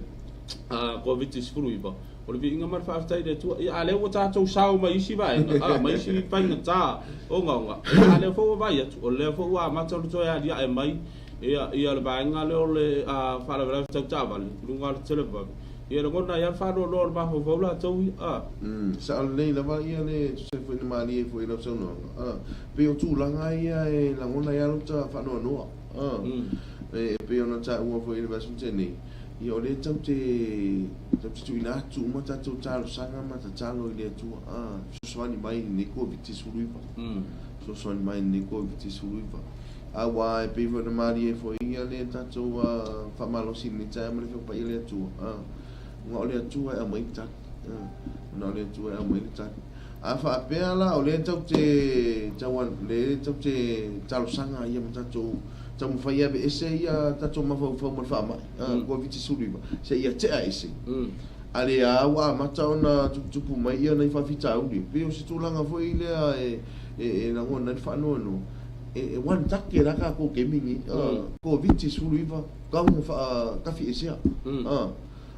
Koviti-19. O le viiga ma le faafetai i le Atua. Ia, a lea ua tatou sao mai isi vaega, a, mai isi faigata ogaoga, ia, a lea foi ua vaai atu, o lea foi ua amata ona toe aliae mai, ia, ia le vaega lea o le faalavelave tau taavale i luga o le televavave. Ia lagona ai lava le faanoanoa o le mafaufau latou ia, a. Sao lelei lava ia le tusa ai foi na malie foi i lau saunoaga, a. Pei o tulaga ia e lagona ai lava lota faanoanoa, a. E pei ona taua foi i le vaiaso na tea nei, ia o lea tatou te, tatou te tuuina atu uma tatou talosaga ma tatalo i le Atua, a, fesoasoani mai i lenei Koviti-19, fesoasoani mai i lenei Koviti-19. Aua e pei foi ona malie foi ia le tatou faamalosi i lenei taeao ma le Afioga Paia le Atua, ona o le Atua e aumai le tali, ona o le Atua e aumai le tali. A faapea la o lea tatou te tau lea tatou te talosaga ia ma tatou taumafai e aveese ia tatou mafaufau ma le faamai, Koviti-19, seia tea ese. A lea ua amata ona tuputupu mai ia nai faafitauli, pei o se tulaga foi lea e lagona ai le faanoanoa. E one take la tatou taimi lenei, Koviti-19 tau ina faatafiesea.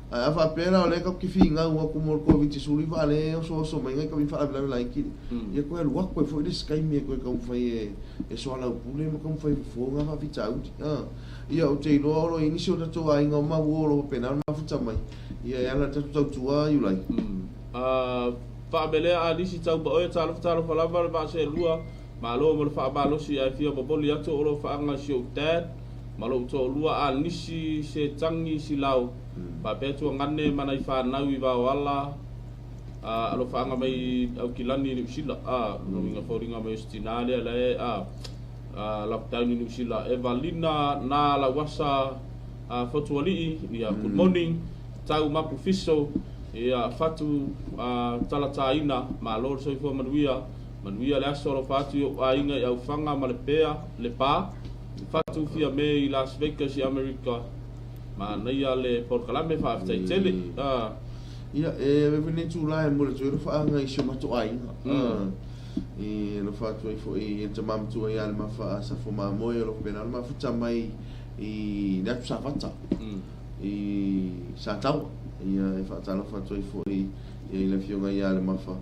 Ae a faapea la o lea tatou te finau atu mo le Koviti-19 a o lea e osooso mai nai taimi faalavelave laiti lea, ia toe alu atu ai foi le isi taimi e toe taumafai e soalaupule ma taumafai e fofo na faafitauli. Ia ou te iloa o lo o i ai nisi o tatou aiga o maua o lo o faapena ona mafuta mai, ia e ala i le tatou tautua Iulai. Faamelea a nisi tau ma oe, talofa talofa lava le vaa seelua. Malo mo le faamalosi ae fia momoli atu o lo faaga si ou dad ma lou toalua a nisi se tangi si lau faapea tuagane ma nai fanau i Vaoala a alofaaga mai Aukilani i Niu Sila a lona uiga foliga mai o se tina lea lae a lockdown i Niu Sila Evalina na Lauasa a Fotualii ia good morning. Tau Mapu Fiso, ia, Fatu Talataina, malo le soifua manuia, manuia le aso, alofa atu i ou aiga i Aufaga ma Lepea, Lepa, Fatu Fiame i Las Vegas i Amerika, manaia le polokalame, faafetai tele. Ia, e ave foi lenei itula e momoli atu ai alofaaga i si o matou aiga. E alofa atu ai foi i le tama matua ia Lemafa Asafo Mamoe o lo o faapena ona mafuta mai i le atu Safata i Sataua. Ia, e faatalofa atu ai foi i le afioga ia Lemafa.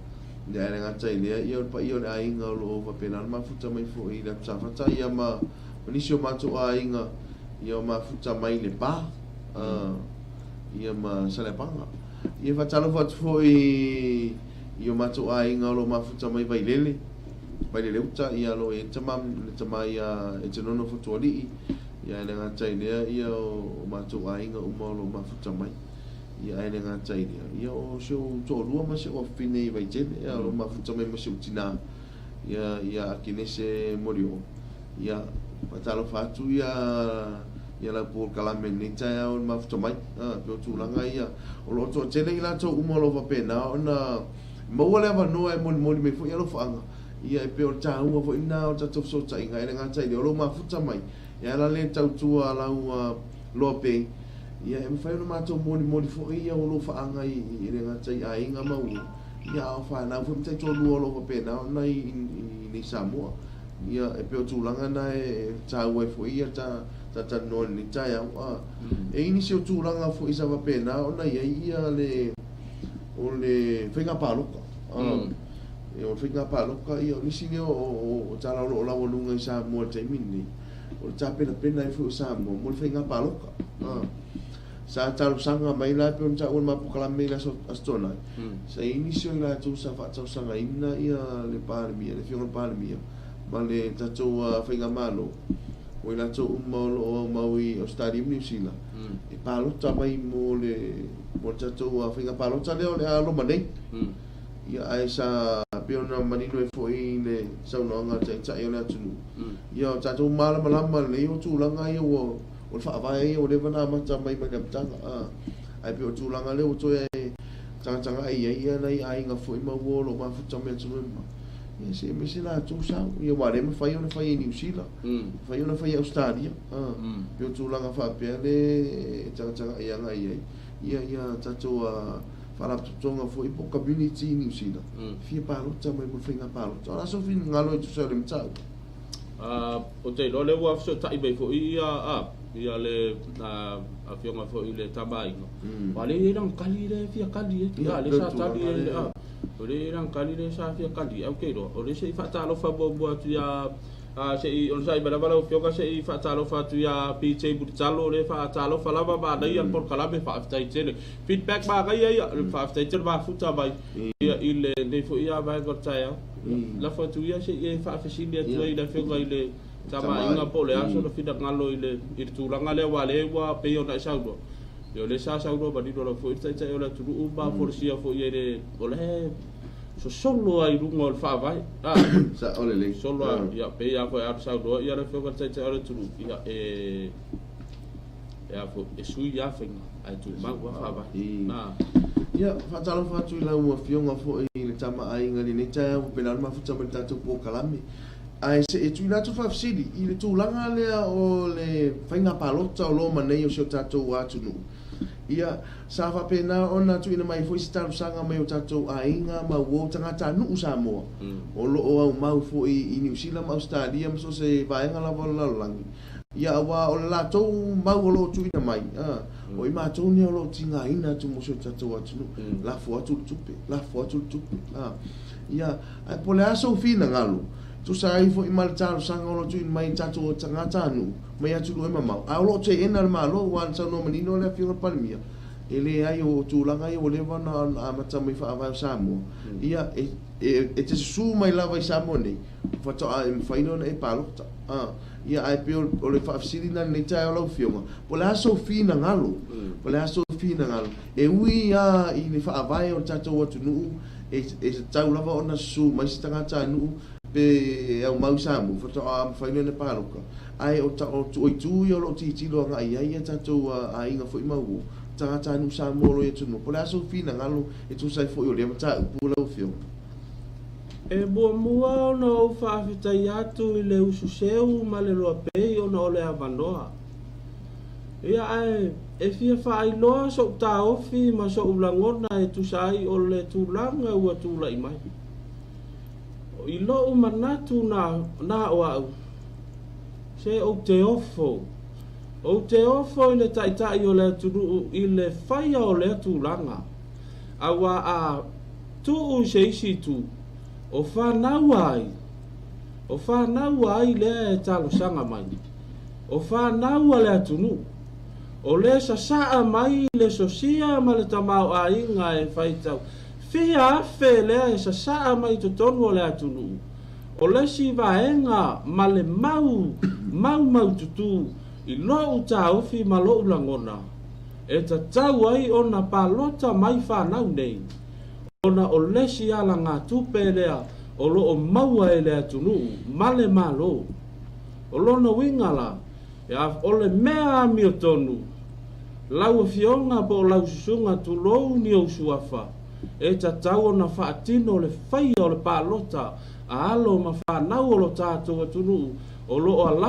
Ia, ae le gata i lea, ia o le paia o le aiga o lo o faapena ona mafuta mai foi i le atu Safata, ia ma nisi o matou aiga ia o mafuta mai Lepa. Ia ma Saleapaga. Ia faatalofa atu foi i o matou aiga o lo o mafuta mai Vailele, Vailele uta, ia o lo o i ai le tama, le tama ia Etenono Fotualii, ia ae le gata i lea ia o matou aiga uma o lo o mafuta mai. Ia ae le gata i lea, ia o si ou toalua ma si ou afafine i Vaitele, ia o lo o mafuta mai ma si ou tina, ia ia Akenese Molioo. Ia, faatalofa atu ia ia lau polokalame i lenei taeao i le mafuta mai. A, pei o tulaga ia, o lo o toatele i latou uma o lo o faapena ona maua le avanoa e molimoli mai foi alofaaga. Ia, e pei o le taua foi lena o le tatou fesootaiga, e le gata i lea, o lou mafuta mai, e ala lea i le tautua a lau Loa Pei, ia e mafai ona matou molimoli foi ia o lou faaga i le gata i aiga ma uo, ia a o fanau foi ma taitoalua o lo o faapena ona i inei i Samoa. Ia, e pei o tulaga na e taua ai foi ia ta talanoa i lenei taeao. A, e i ai nisi o tulaga foi sa faapena ona i ai ia le, o le faiga palota. A, o le faiga palota, ia o nisi lea o tala o lo o laualuga i Samoa i le taimi lenei, o le tapenapena ai foi o Samoa mo le faiga palota. A, sa talosaga mai la e pei ona taua i le mapokalame i le Aso Toonai, sa i ai nisi o i latou sa faatalosagaina ia le Palemia, le Afioga i le Palemia ma le tatou Faigamalo, o i latou uma o lo o aumau i Ausetalia ma Niu Sila, e palota mai mo le tatou faiga palota lea o le a loma nei. Ia, ae sa pei ona manino ai foi i le saunoaga a le Taitai o le atunuu, ia o tatou malamalama lelei o tulaga ia ua O le faavae ia ua leva ona amata mai mai le amataga, a. Ae pei o le tulaga lea ua toe tagatagai i ai ia nai aiga foi ma ua o lo o mafuta mai atunuu e mamao, ia se aemaise latou sau, ia aua o lea e mafai ona fai e Niu Sila, mafai ona fai e Ausetalia, a. Pei o tulaga faapea lea e tagatagai agai i ai ia ia tatou faalapotopotoga foi po o community i Niu Sila, fia palota mai mo le faiga palota. O le a sou finagalo e tusa ai o le mataupu? Ou te iloa lea ua fesootai mai foi ia ia le afioga foi i le Tama Aiga. Aua lea e i ai lana kali lea e fia kali ai. Ia, lea sa tali ai, o lea e i ai lana kali lea sa fia kali ai. Ae ou te iloa, o lea se i faatalofa muamua atu ia se i onosai mai lava lau afioga se i faatalofa atu ia PJ Mulitalo, lea e faatalofa lava manaia le polokalame, faafetai tele. Feedback manaia ia, faafetai tele mafuta mai ia i lenei foi vaega o le taeao. Lafo atu ia se i e faafesili atu ai i le afioga i le Tama Aiga po o le a sona finagalo i le i le tulaga lea aua o lea ua pei ona e saunoa, ia o lea sa saunoa manino lava foi le Taitai o le atunuu ma folasia foi e le o la e sosolo lava i luga o le Faavae. A, Sao lelei. Sosolo lava, ia pei lava foi ona saunoa ia le afioga i le Taitai o le atunuu, ia e e a foi, e sui lava faiga ae tumau lava Faavae. A. Ia, faatalofa atu i lau Afioga foi i le Tama Aiga i lenei taeao ua pena le mafuta mai le tatou polokalame. Ae se i tuuina atu faafesili i le tulaga lea o le faiga palota o lo o ma nei o si o tatou atunuu. Ia, sa faapena ona tuuina mai foi se talosaga mai o tatou aiga ma uo tagatanuu Samoa o lo o aumau foi i Niu Sila ma Ausetalia ma so o se vaega lava o le lalolagi. Ia, aua o le latou mau o lo o tuuina mai, a, o i matou nei o lo o tigaina atu mo si o tatou atunuu, lafo atu le tupe, lafo atu le tupe, a. Ia, ae po o le a sou finagalo, tusa ai foi ma le talosaga o lo o tuuina mai i tatou tagatanuu mai atunuu e mamao, ae o lo o teena e le Malo, aua na saunoa manino le Afioga i le Palemia, e leai o tulaga ia ua leva ona amata mai faavae o Samoa, ia, e te susu mai lava i Samoa nei, faatoa e mafai lea ona e palota. A. Ia, ae pei o le faafesili lena i lenei taeao lau Afioga, po o le a sou finagalo, po o le a sou finagalo, e ui lava i le faavae o le tatou atunuu, e tatau lava ona susu mai se tagatanuu pe e aumau i Samoa, faatoa mafai lea ona palota, ae o itu ia o lo o tilotilo agai i ai a tatou aiga foi ma uo. tagatanuu Samoa o lo o i atunuu, po o le a sou finagalo e tusa ai foi o lea mataupu lau Afioga? E muamua ona ou faafetai atu i le usu seu ma le loa pei ona o le avanoa. Ia ae e fia faailoa so'u taofi ma so'u lagona e tusa ai o le tulaga ua tulai mai. I lo'u manatu na na o a'u, se ou te ofo. Ou te ofo i le ta'ita'i o le atunuu i le faia o lea tulaga. Auā a tuu i se isi itu, o fanau a ai? O fanau a ai lea e talosaga mai? O fanau a le atunuu. O le sasaa mai le sosia ma le tamaoaiga e faitau fia afe lea e sasaa mai i totonu o le atunuu. O le isi vaega ma le mau maumaututu i lo'u taofi ma lo'u lagona e tatau ai ona palota mai fanau nei, ona o le isi alagatupe lea o lo o maua e le atunuu ma le Malo. O lona uiga la, o le mea amiotonu, lau Afioga po o lau Susuga tulou ni ou suafa, e tatau ona faatino le faia o le palota a alo ma fanau o lo tatou atunuu o lo o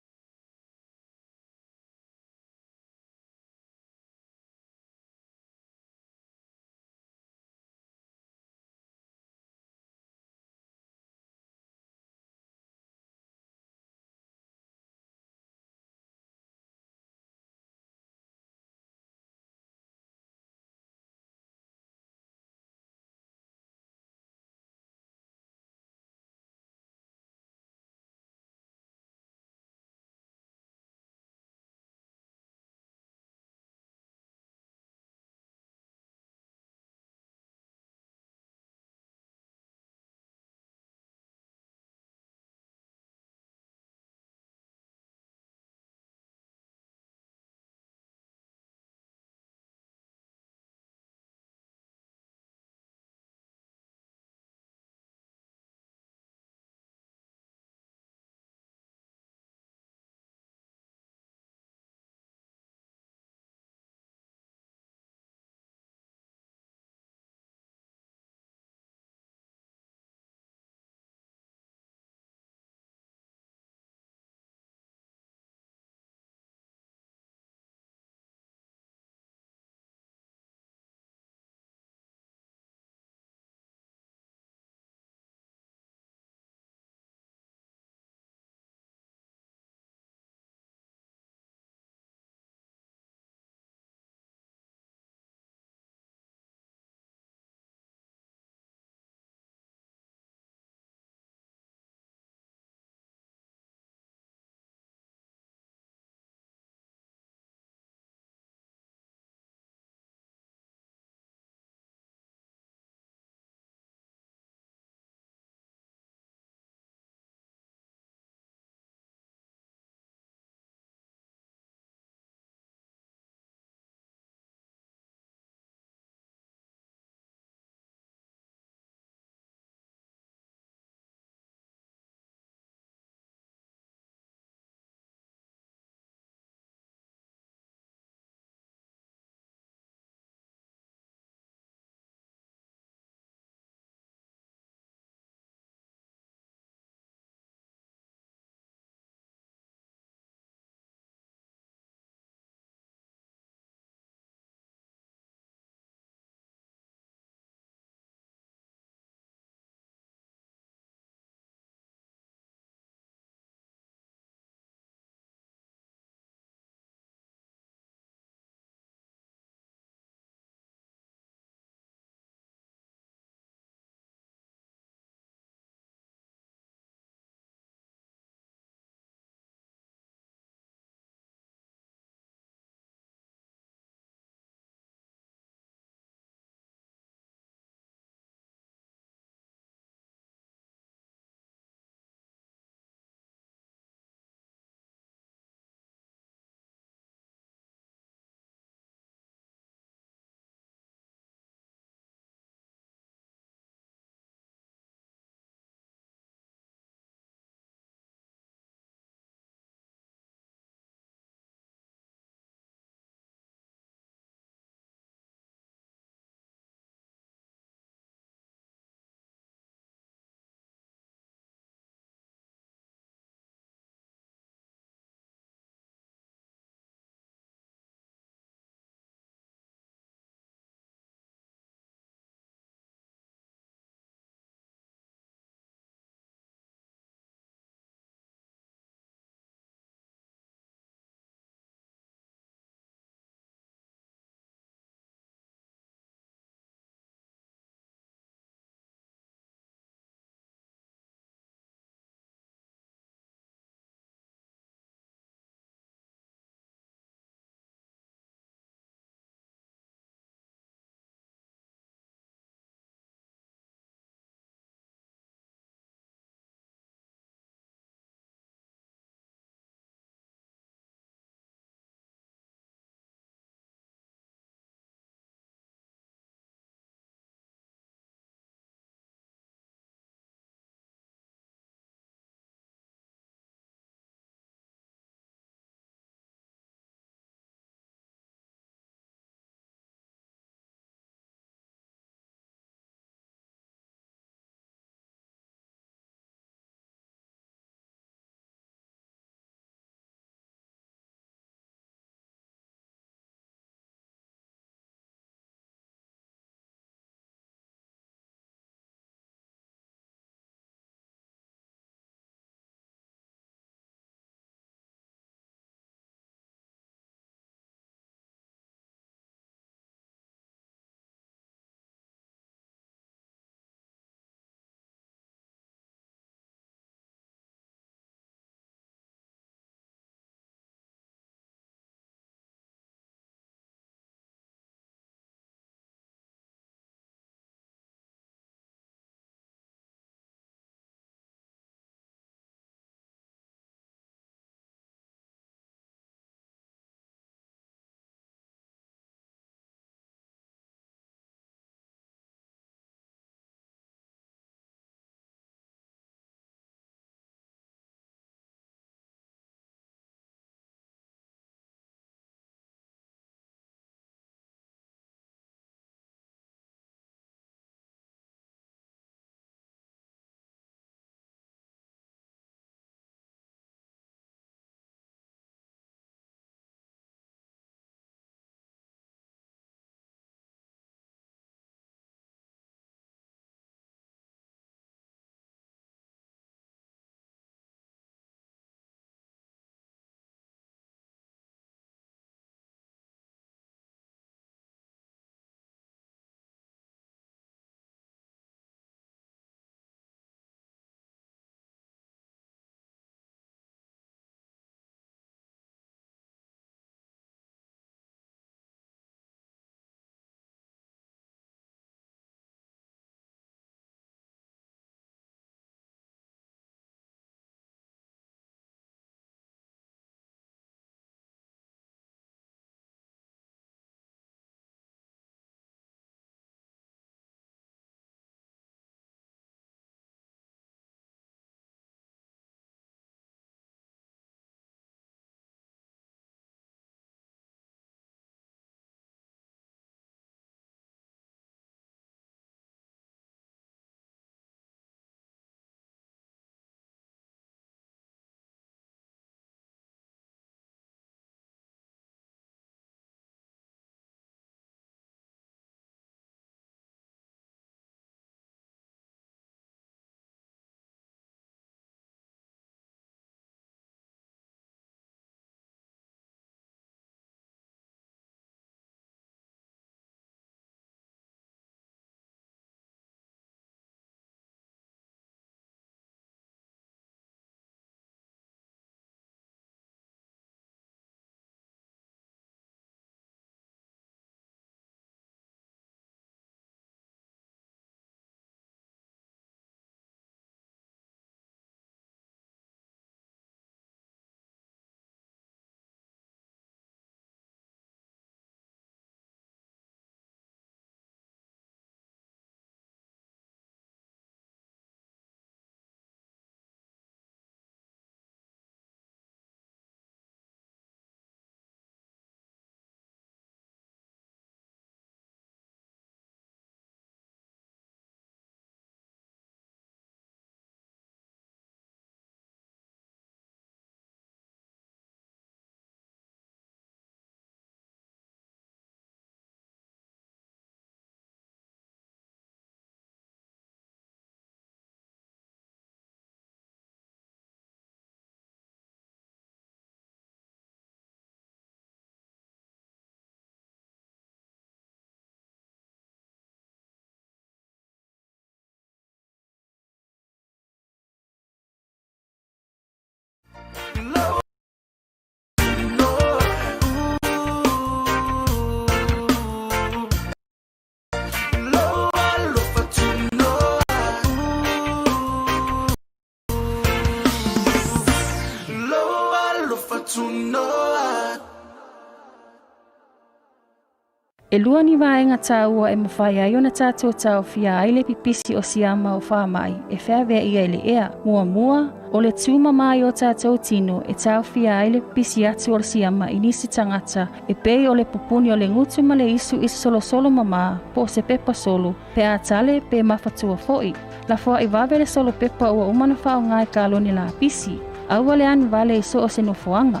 E lua ni vaega taua e mafai ai ona tatou taofia ai le pipisi o siama o faamai e feaveaia i le ea. Muamua, o le tumama i o tatou tino e taofia ai le pipisi atu o le siama i nisi tagata e pei o le pupuni o le gutu ma le isu i se solosolo mamā po o se pepa solo pe a tale pe mafatua foi. Lafoai vave le solo pepa ua uma ona faaaoga i kalone lapisi. Aua le anu vale i so o se nofoaga.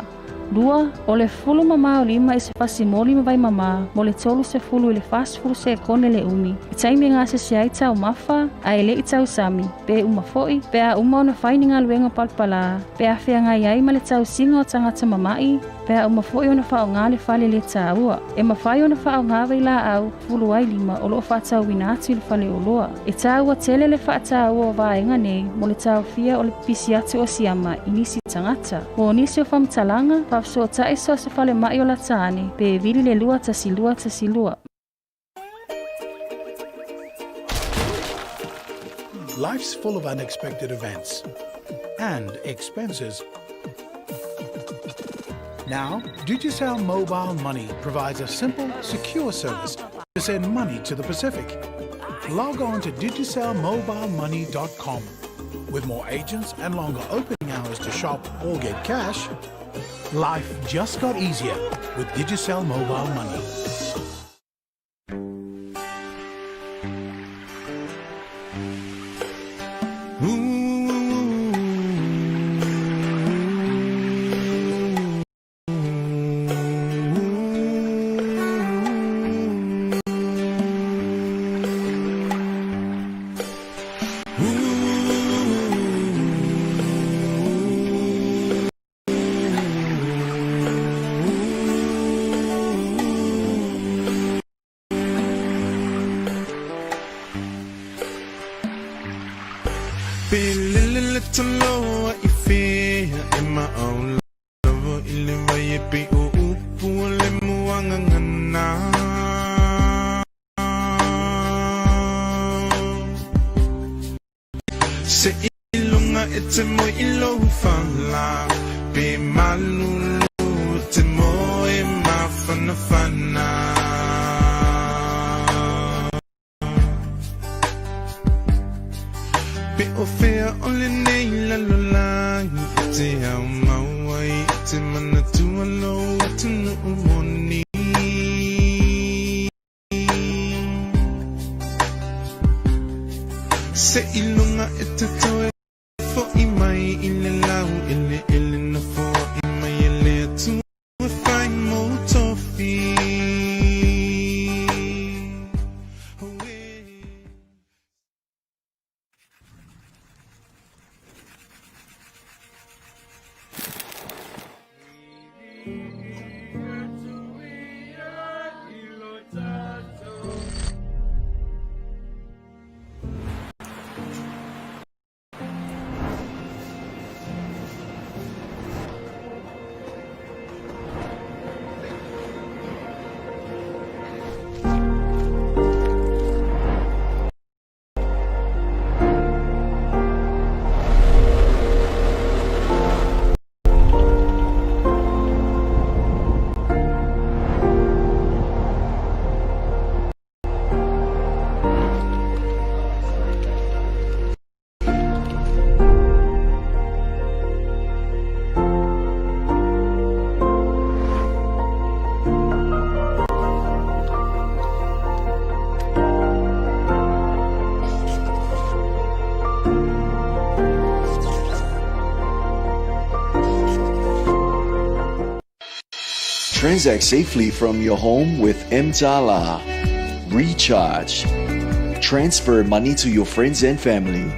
Lua, o le fulu mamā o lima i se fasi moli ma vai mamā mo le 30 i le 40 sekone le umi i taimi e gasese ai taumafa ae le i tausami pe uma foi pe a uma ona fai ni galuega palapalā pe a feagai ai ma le tausiga o tagata mama'i pe a uma foi ona faaaoga le fale le taua. E mafai ona faaaoga vailaau fulu ai lima o loo faatauina atu i le faleoloa. E taua tele le faataua o vaega nei mo le taofia o le pipisi atu o siama i nisi tagata. Mo nisi o faamatalaga, faafesootai so o se falemai o lata ane pe vili le 2 1 2 1 2. Life's full of unexpected events and expenses. Now, Digicel Mobile Money provides a simple, secure service to send money to the Pacific. Log on to digicelmobilemoney.com. With more agents and longer opening hours to shop or get cash, life just got easier with Digicel Mobile Money. Pe lele le taloa i fea e maau lava i le vai e pe o upu o le muagagana. Se iloga e te moe i lou fala pe malulu e te moe mafanafana. Pe o fea o lenei lalolagi e te aumau ai e te manatua lou atunuu moni. Se iloga e te toe fo'i mai i le laueleele na foai mai e le Atua e fai mou tofi. Transact safely from your home with Mtala. Recharge. Transfer money to your friends and family.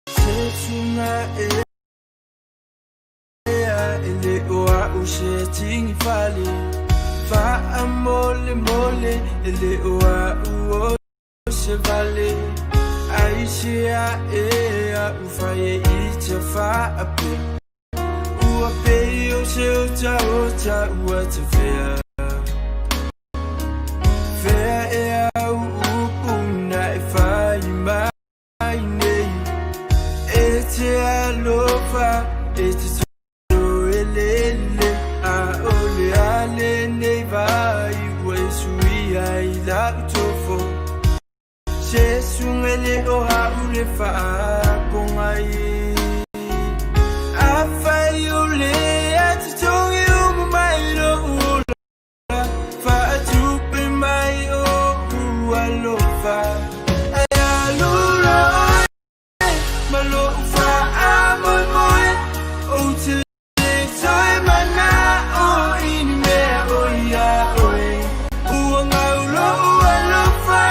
Se ea e le o au se tigi fale faamolemole e le o au o se vale ai se ae a'u fai e i te faapea ua pei o se otaota ua tafea fea ea au upu na e fai mai nei. E te alofa e te toelele a o le ale nei vai ua e suia i lau tofo. Se sungele o haule faapongai. A fai o le atotogi uma mai lo ula. Faatupe mai o ualofa. Ai alula oe, ma lou faamoemoe. Ou te le toe manao i ni mea o ia oe. Ua gau lou alofa,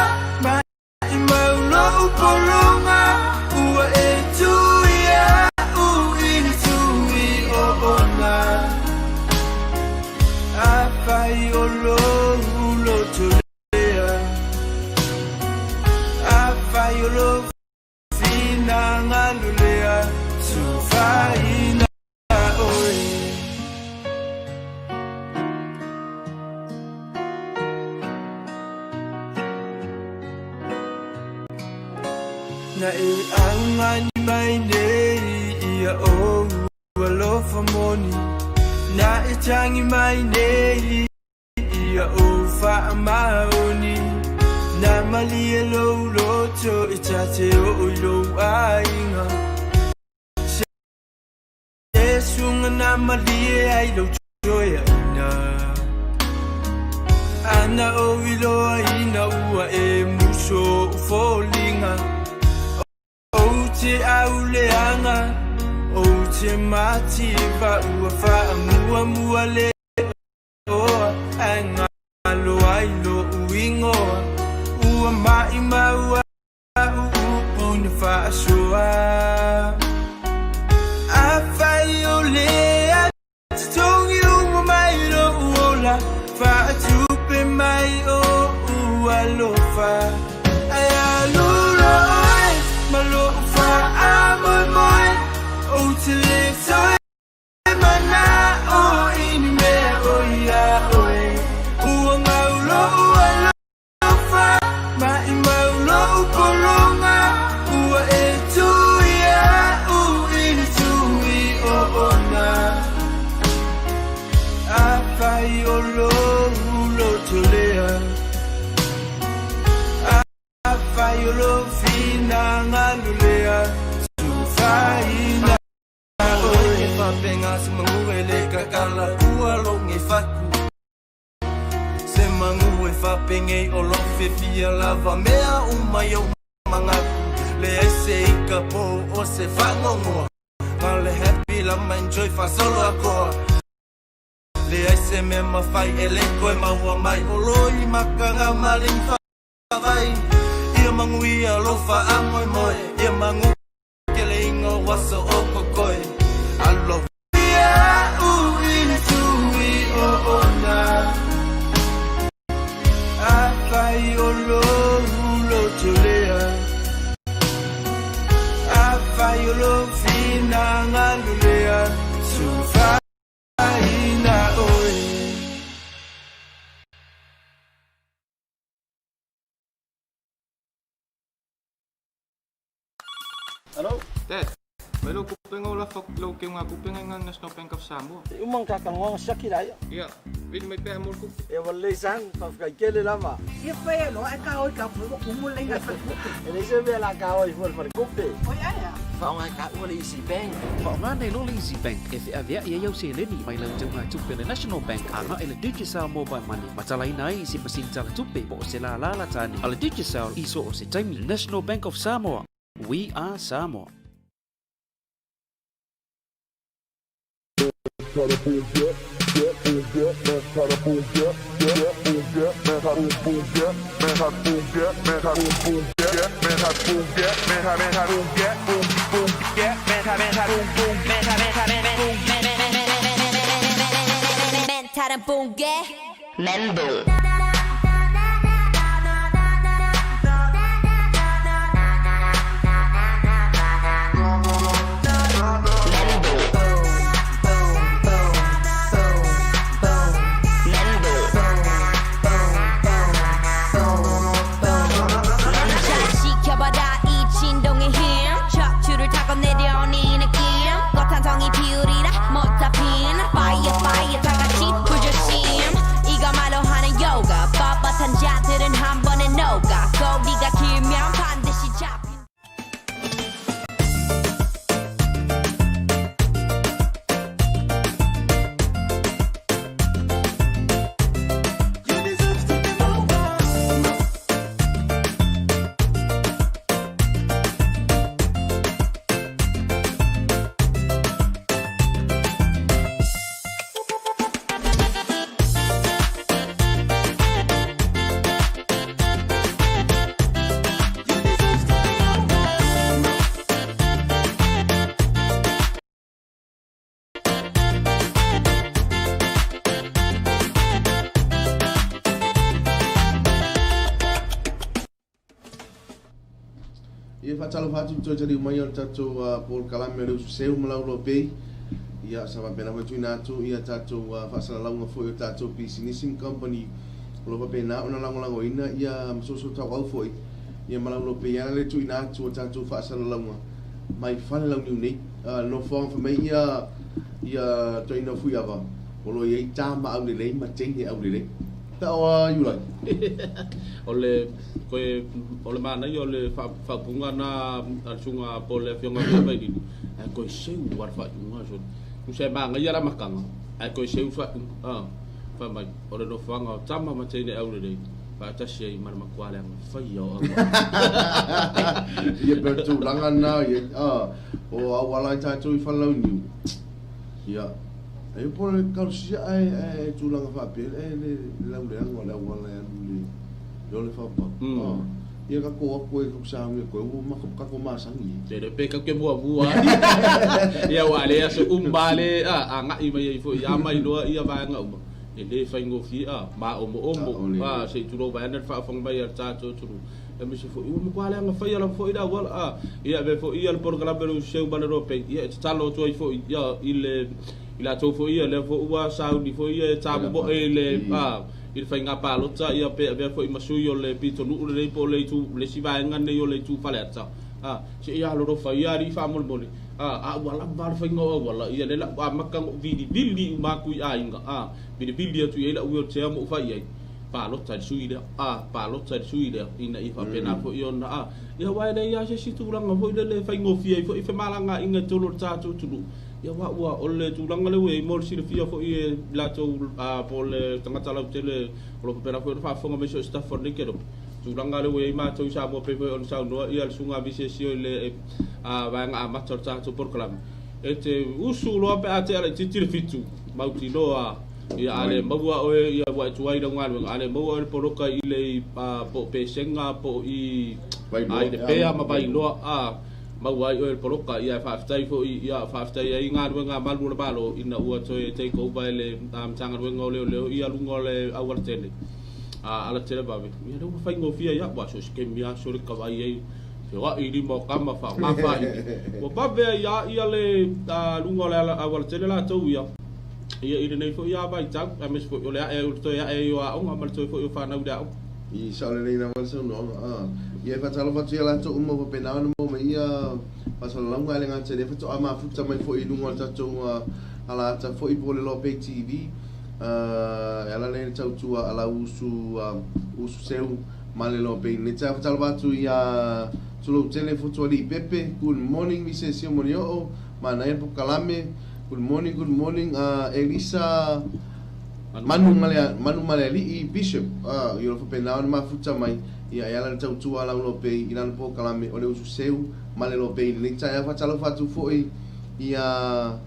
maimau lou pologa. Ua e tui au i le tui o ona. Afai o lou loto lea. Afai o lou finagalo lea. Tufaina oe. Na e augani mai nei ia ou alofa moni. Na e tagi mai nei ia ou faamaoni. Na malie lou loto e ta te oo i lou aiga. Se suga na malie ai lou toeaina. Ana ou iloaina ua e muso u foliga. Ou te auleaga, ou te mativa ua faamuamua le oa. Ae galo ai lou igoa. Ua maimau au upu na faasoa. Afai o le atotogi uma mai lou ola. Faatupe mai o ualofa. Ai alula oe, ma lou faamoemoe. Ou te le toe manao i ni mea o ia oe. Ua gau lou alofa, maimau lou pologa. Ua e tui au i le tui o ona. Afai o lou loto lea. Afai o lou finagalo lea. Tufaina oe. Fapenga se mangu e le kakala ua longe faku. Se mangu e fapenge o lo fefia lava mea uma i o mangaku. Le ai se ika po o se whangongoa. Nga le happy la ma enjoy fa solo akoa. Le ai se me mawhai e le koe maua mai o loi makanga maling whawai. Ia mangu ia lofa a moe moe. Ia mangu ke le ingo waso o kokoe. Alo Ia u i le tui o ona. Afai o lou loto lea. Afai o lou finagalo lea. Tufaina oe. Hello? Dad, mai lo kupenga o la fak lo ke ngā kupenga ngā National Bank of Samoa. E umang kakanoanga siaki la ia. Ia, vili mai pea mo le kupe. E ua lelei sang, faafetai tele lava. Ia fai loa e ka oi ka pui umu le ngai fale. E leai se mea la ka oi fua le falekupe. Oi ai a. Faaaoga e taua le Easy Bank. Faaaoga nei loa le Easy Bank e feaveai ai au seleni mai lau teugatupe le National Bank agai le Digicel Mobile Money ma talaina ai i se masini talatupe po o se lālā latane a le Digicel i so o se taimi. National Bank of Samoa. We are Samoa. 멘탈은 붕괴 멘붕. 자, 지켜봐라 이 진동의 힘. 척추를 타고 내려오는 faatalofa atu i le toe taliu mai o le tatou polokalame o le Usu Seu ma Lauloa Bay. Ia, sa faapena foi tuuina atu ia tatou faasalalauga foi o tatou pisinisi ma company o lo o faapena ona lagolagoina ia ma soosoo tauau foi ia ma Lauloa Bay. E ala le tuuina atu o tatou faasalalauga mai Falelauniu nei. Nofoaga fai mai ia ia toeaina o Fuiava o lo o i ai tama aulelei ma teine aulelei. Tao a Iulai. O le koe o le manaia o le faaupuga na a le susuga po o le Afioga ia Vailili, ae toe seu lava le faaiuga sole. Tusa e manaia le amataga, ae toe seu le faaiuga. A, fai mai, o le nofoaga o tama ma teine aulelei, faatasi ai ma le matua leaga faia o auala. Ia pei o le tulaga lena ia, a, o auala ai tatou i Falelauniu. Ia, ai po o le kalosia ae ae tulaga faapea e le lauleaga o le auala e alu i le le ole faapau. Ah, ia ka ko aku e ku sauni ko ua ma ka ko masani. Te le pe ka ke muamua. Ia ua le aso uma le a agai mai ai foi ia mai loa ia vaega uma. E le faigofie a maomoomo a se i tulou vaeane le faafofoga mai a le tatou atunuu. Aemaise foi ua matua leaga faia lava foi le auala a ia avea foi ia le polokalame o le Useu ma le Ropei ia e tatalo atu ai foi ia i le i latou foi ia lea foi ua sauni foi ia e tamomoe i le a i le faiga palota ia pe avea foi ma sui o le pitonuu lenei po o le itu le isi vaega lenei o le itu Faleata a se i alolofa ia alii faamolemole a a ua lava le faiga o auala ia lea la ua amata ona ou vilivili uma atu i aiga a vilivili atu i ai lau wheelchair ma ou fai i ai palota i le sui lea, a, palota i le sui lea, ina ia faapena foi ona, a, ia aua e leai lava se isi tulaga foi lele e faigofie ai foi femalagaaiga i totonu o le tatou atunuu, ia aua ua, o le tulaga lea ua i ai mo le silafia foi e latou, a, po o le tagata lautele o lo o faapena foi ona faafofoga mai so o se tafa o lenei kelope, tulaga lea ua i ai matou i Samoa pei foi ona saunoa ia le Susuga a Visesio i le, a, vaega amata o le tatou polokalame, e te usu loa pe a tea laitiiti le 7, mautinoa Ia a le maua oe ia ua e tuai i lau galuega, a le maua oe le poloka i le po o Pesega po o i a i Lepea ma Vailoa a maua ai oe le poloka. Ia e faafetai foi ia faafetai ai galuega a malu o le Malo ina ua toe take over e le Matagaluega o Leoleo ia luga o le aualatele a alatele vave. Ia lea ua faigofie ai aua so o se taimi lava sole tavai ai feoai i lima o tama faaaoga faaivi. Ua vave ai lava ia le luga o le aualatele latou ia. Ia i lenei foi lava vaitau, aemaise foi o le ae o le toe ae ai o aoga ma le toe foi o fanau i le aoga. I sao lelei lava le saunoaga. A, ia e faatalofa atu ia latou uma ua faapena ona maua mai ia faasalalauga ae le gata i lea faatoa mafuta mai foi i luga o le tatou alaata foi po o le Lopei TV e ala lea i le tautua a lau usu usu seu ma le Lopei. Nei taeao faatalofa atu ia Tulou tele Fotualii Pepe, good morning Mrs Siomonioo, manaia le polokalame. Good morning, good morning Elisa Manu Manu Malealii Bishop i o lo faapena ona mafuta mai ia e ala le tautua a lau Lopei i lana polokalame o le usu seu ma le Lopei i lenei taeao. Faatalofa atu foi ia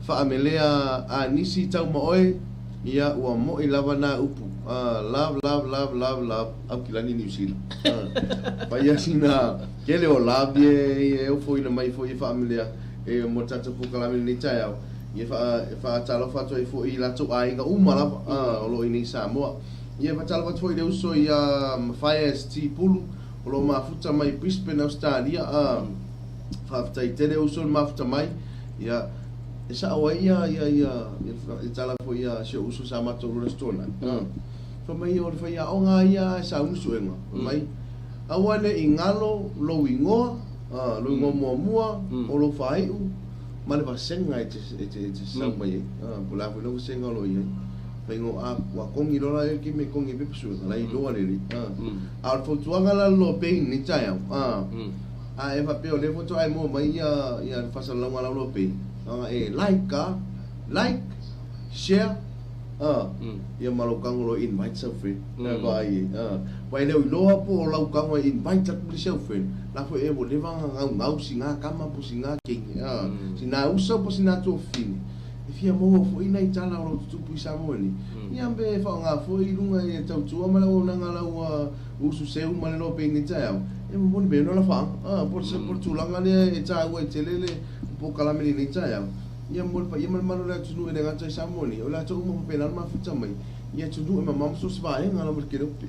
Faamelea a nisi tau ma oe ia ua moi lava na upu love love love love love Aukilani Niu Sila paia sina kele o love ye e ofoina mai foi e Faamelea E mo le tatou polokalame i lenei taeao, ia e faatalofa atu ai foi i latou aiga uma lava o lo o i nei i Samoa. Ia e faatalofa atu foi i le uso ia Mathias T. Pulu o lo o mafuta mai Brisbane, Ausetalia. Faafetai tele uso le mafuta mai. Ia e sao ai ia ia ia le tala foi a si ou uso sa matou iloa i le Aso Toonai. Fai mai o le faiaoga ia e sauni suega. Fai mai, aua ne i galo lou igoa Lou igoa muamua, o lou faaiu, ma le vasega e te sau mai ai. Po o le a foi le vasega o lo o i ai. Faiga a ua kongi loa la e ke me kongi pe pasuega, la iloa lelei. A o le fautuaga la le Lopei i lenei taeao, a e faapea o lea faatoa e maua mai ia le faasalalauga a lau Lopei, e like a, like, share, Ia ma lou tago loa e invite sau friend. E vaai i ai. Aua e le o iloa po o lau tago e invite atu le sau friend, la foi e ua leva ona gaugau sina tama po o sina teine, sina uso po o sina tuafafine, e fia maua foi nai tala o lo o tutupu i Samoa nei. Ia pe faaaoga foi i luga i le tautua ma le auaunaga a lau usu seu ma le lope i nei taeao, e momoli mai ona lafaaga. Po o le tulaga lea e taua ai tele le polokalame i lenei taeao. Ia mo le paia ma le mamalu o le atunuu e le gata i Samoa nei, o le latou uma faapena ona mafuta mai i atunuu e mamao ma so o se vaega lava o le kelope.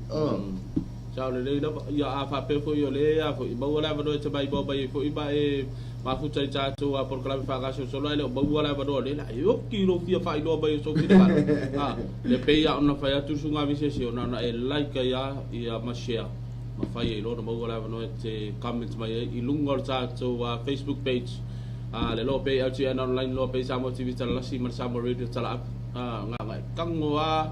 Sao lelei lava. Ia a faapea foi o lea foi maua le avanoa e te maimoa mai ai foi ma e mafuta i tatou a polokalame faagasolosolo ae le o maua le avanoa lea la e oki lou fia faailoa mai o sou finagalo. A le pei lava ona fai atu le susuga Visesi ona ona e like ai a ia ma share ma fai ai loa ona maua le avanoa e te comment mai ai i luga o le tatou Facebook page a le Loa Bay LTN Online, Loa Bay Samoa TV Talalasi ma le Samoa Radio Tala App. A gaga e tago a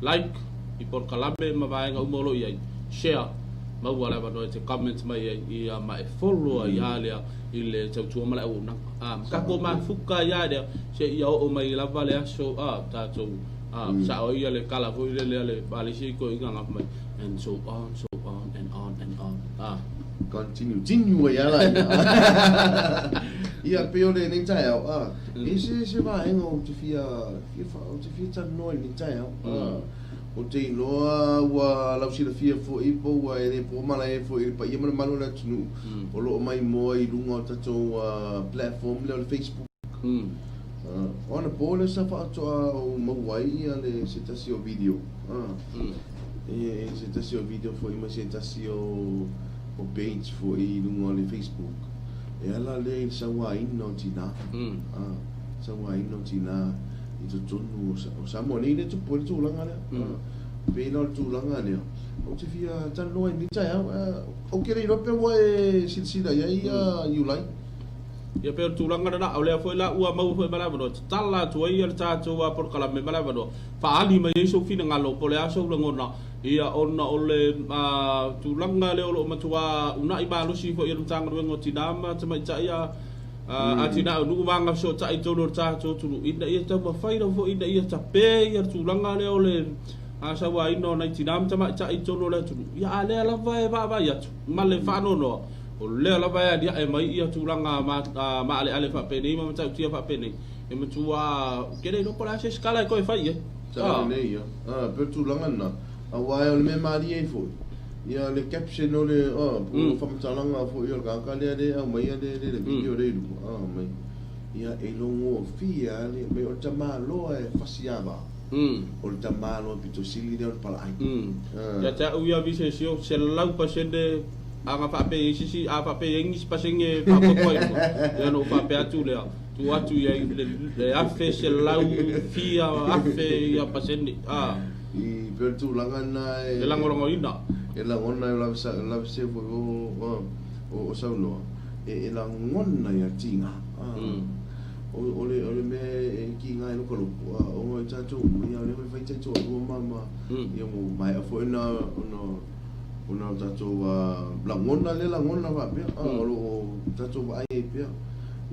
like i polokalame ma vaega uma o lo o i ai, share, maua le avanoa e te comment mai ai ia ma e follow ai a lea i le tautua ma le auaunaga. A ma tatou mafuka ai a lea seia oo mai lava le aso a tatou a sao ai ia le tala foi lele a le a le isi toeaiina gafa mai and so on so on and on and on. A. Continue, tinue ai a la ia. Ia pei o lenei taeao a, e se se vaega ou te fia fia ou te fia talanoa i lenei taeao a. Ou te iloa ua lausilafia foi po ua e le po malae foi i le paia ma le mamalu o le atunuu o lo o maimoa i luga o le tatou platform lea o le Facebook. O anapo lea sa faatoa ou maua ai ia le se tasi o video e se tasi o video foi ma se tasi o page foi i luga o le Facebook e ala lea i le sauaina o tinā, sauaina o tinā. i totonu o Samoa nei lea tupu ai le tulaga lea. Pei la o le tulaga lea, ou te fia talanoa i lenei taeao. Ou te le iloa pe ua e silasila i ai Iulai. Ia pei o le tulaga lena, o lea foi la ua maua foi ma le avanoa, tatala atu ai le tatou polokalame ma le avanoa, faaali mai ai sou finagalo po o le a sou lagona, ia ona o le tulaga lea o lo o matua uunai malosi foi e le Matagaluega o Tina ma Tamaitai a Atinae o nuu ma agafesootai i totonu o le tatou atunuu ina ia taumafai lava foi ina ia tape ia le tulaga lea o le sauaina o nai tina ma tamaitai i totonu o le atunuu. Ia a lea lava e vaavaai atu ma le faanoanoa, o lea lava e aliae mai ia tulaga maaleale faapenei ma matautia faapenei e matua ou te le iloa po o le a se isi tala e toe fai i ai. Sao lelei ia. Pei o le tulaga lena, aua o le mea malie ai foi, Ia le caption o le po o faamatalaga foi o le tagata lea lea e aumaia le le video lea i luga mai ia e logofie lava le mai o le tamaloa e fasi ava o le tamaloa pito sili lea o le palaai. Ia te au ia visesi o 100% a na faapea i ai se isi a faapea i ai nisi pasene e faaopoopo ai luga ia ona ou faapea atu lea tuu atu i ai le 1,100 fia afe ia pasene. I pei o le tulaga lena e. E lagolagoina. E lagona e lave se foi o saunoa, e lagona ia tiga. O le mea e kiga ai lou loko, ona i tatou uma, ia o lea foi fai taitoalua ma ia ua maea foi ona o tatou lagona lea lagona faapea, o lo o tatou vaai ai pea.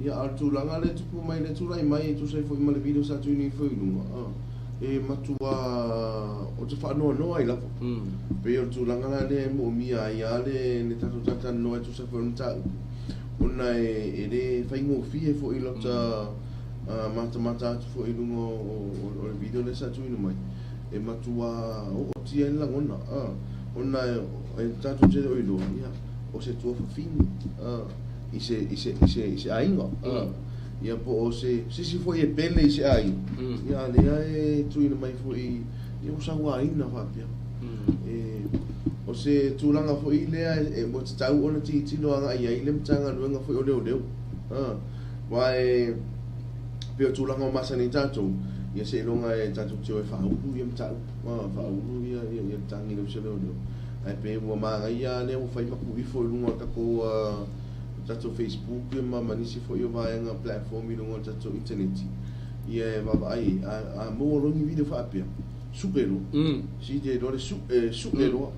Ia a o le tulaga lea e tupu mai, lea e tulai mai e tusa ai foi ma le video sa tuuina ifo i luga, e matua ou te faanoanoa ai lava. Pei o le tulaga la lea e moomia ai lava le tatou talatalanoa e tusa foi o le mataupu, ona e le faigofie foi lota matamata atu foi i luga o le video lea sa tuuina mai, e matua ootia ai le lagona, ona e tatou te le o iloa, ia, o se tuafafine i se aiga. Ia po o se sisi foi e pele i se aiga, ia a lea e tuuina mai foi ia ua sauaina faapea. E, o se tulaga foi lea e ua tatau ona tilotilo agai i ai le Matagaluega foi o Leoleo. Aua e pei o tulaga o masani ai tatou, ia seiloga e tatou te o e faaulu ia mataupu, faaulu ia ia le tagi i le Ofisa o Leoleo. Ae pei ua manaia lava lea ua fai ma tuu ifo i luga o le tatou tatou Facebook ma nisi foi o vaega platform i luga o le tatou internet ia e vaavaai ai. A maua loa ni video faapea, sue loa. Sili ai loa le sue, sue loa.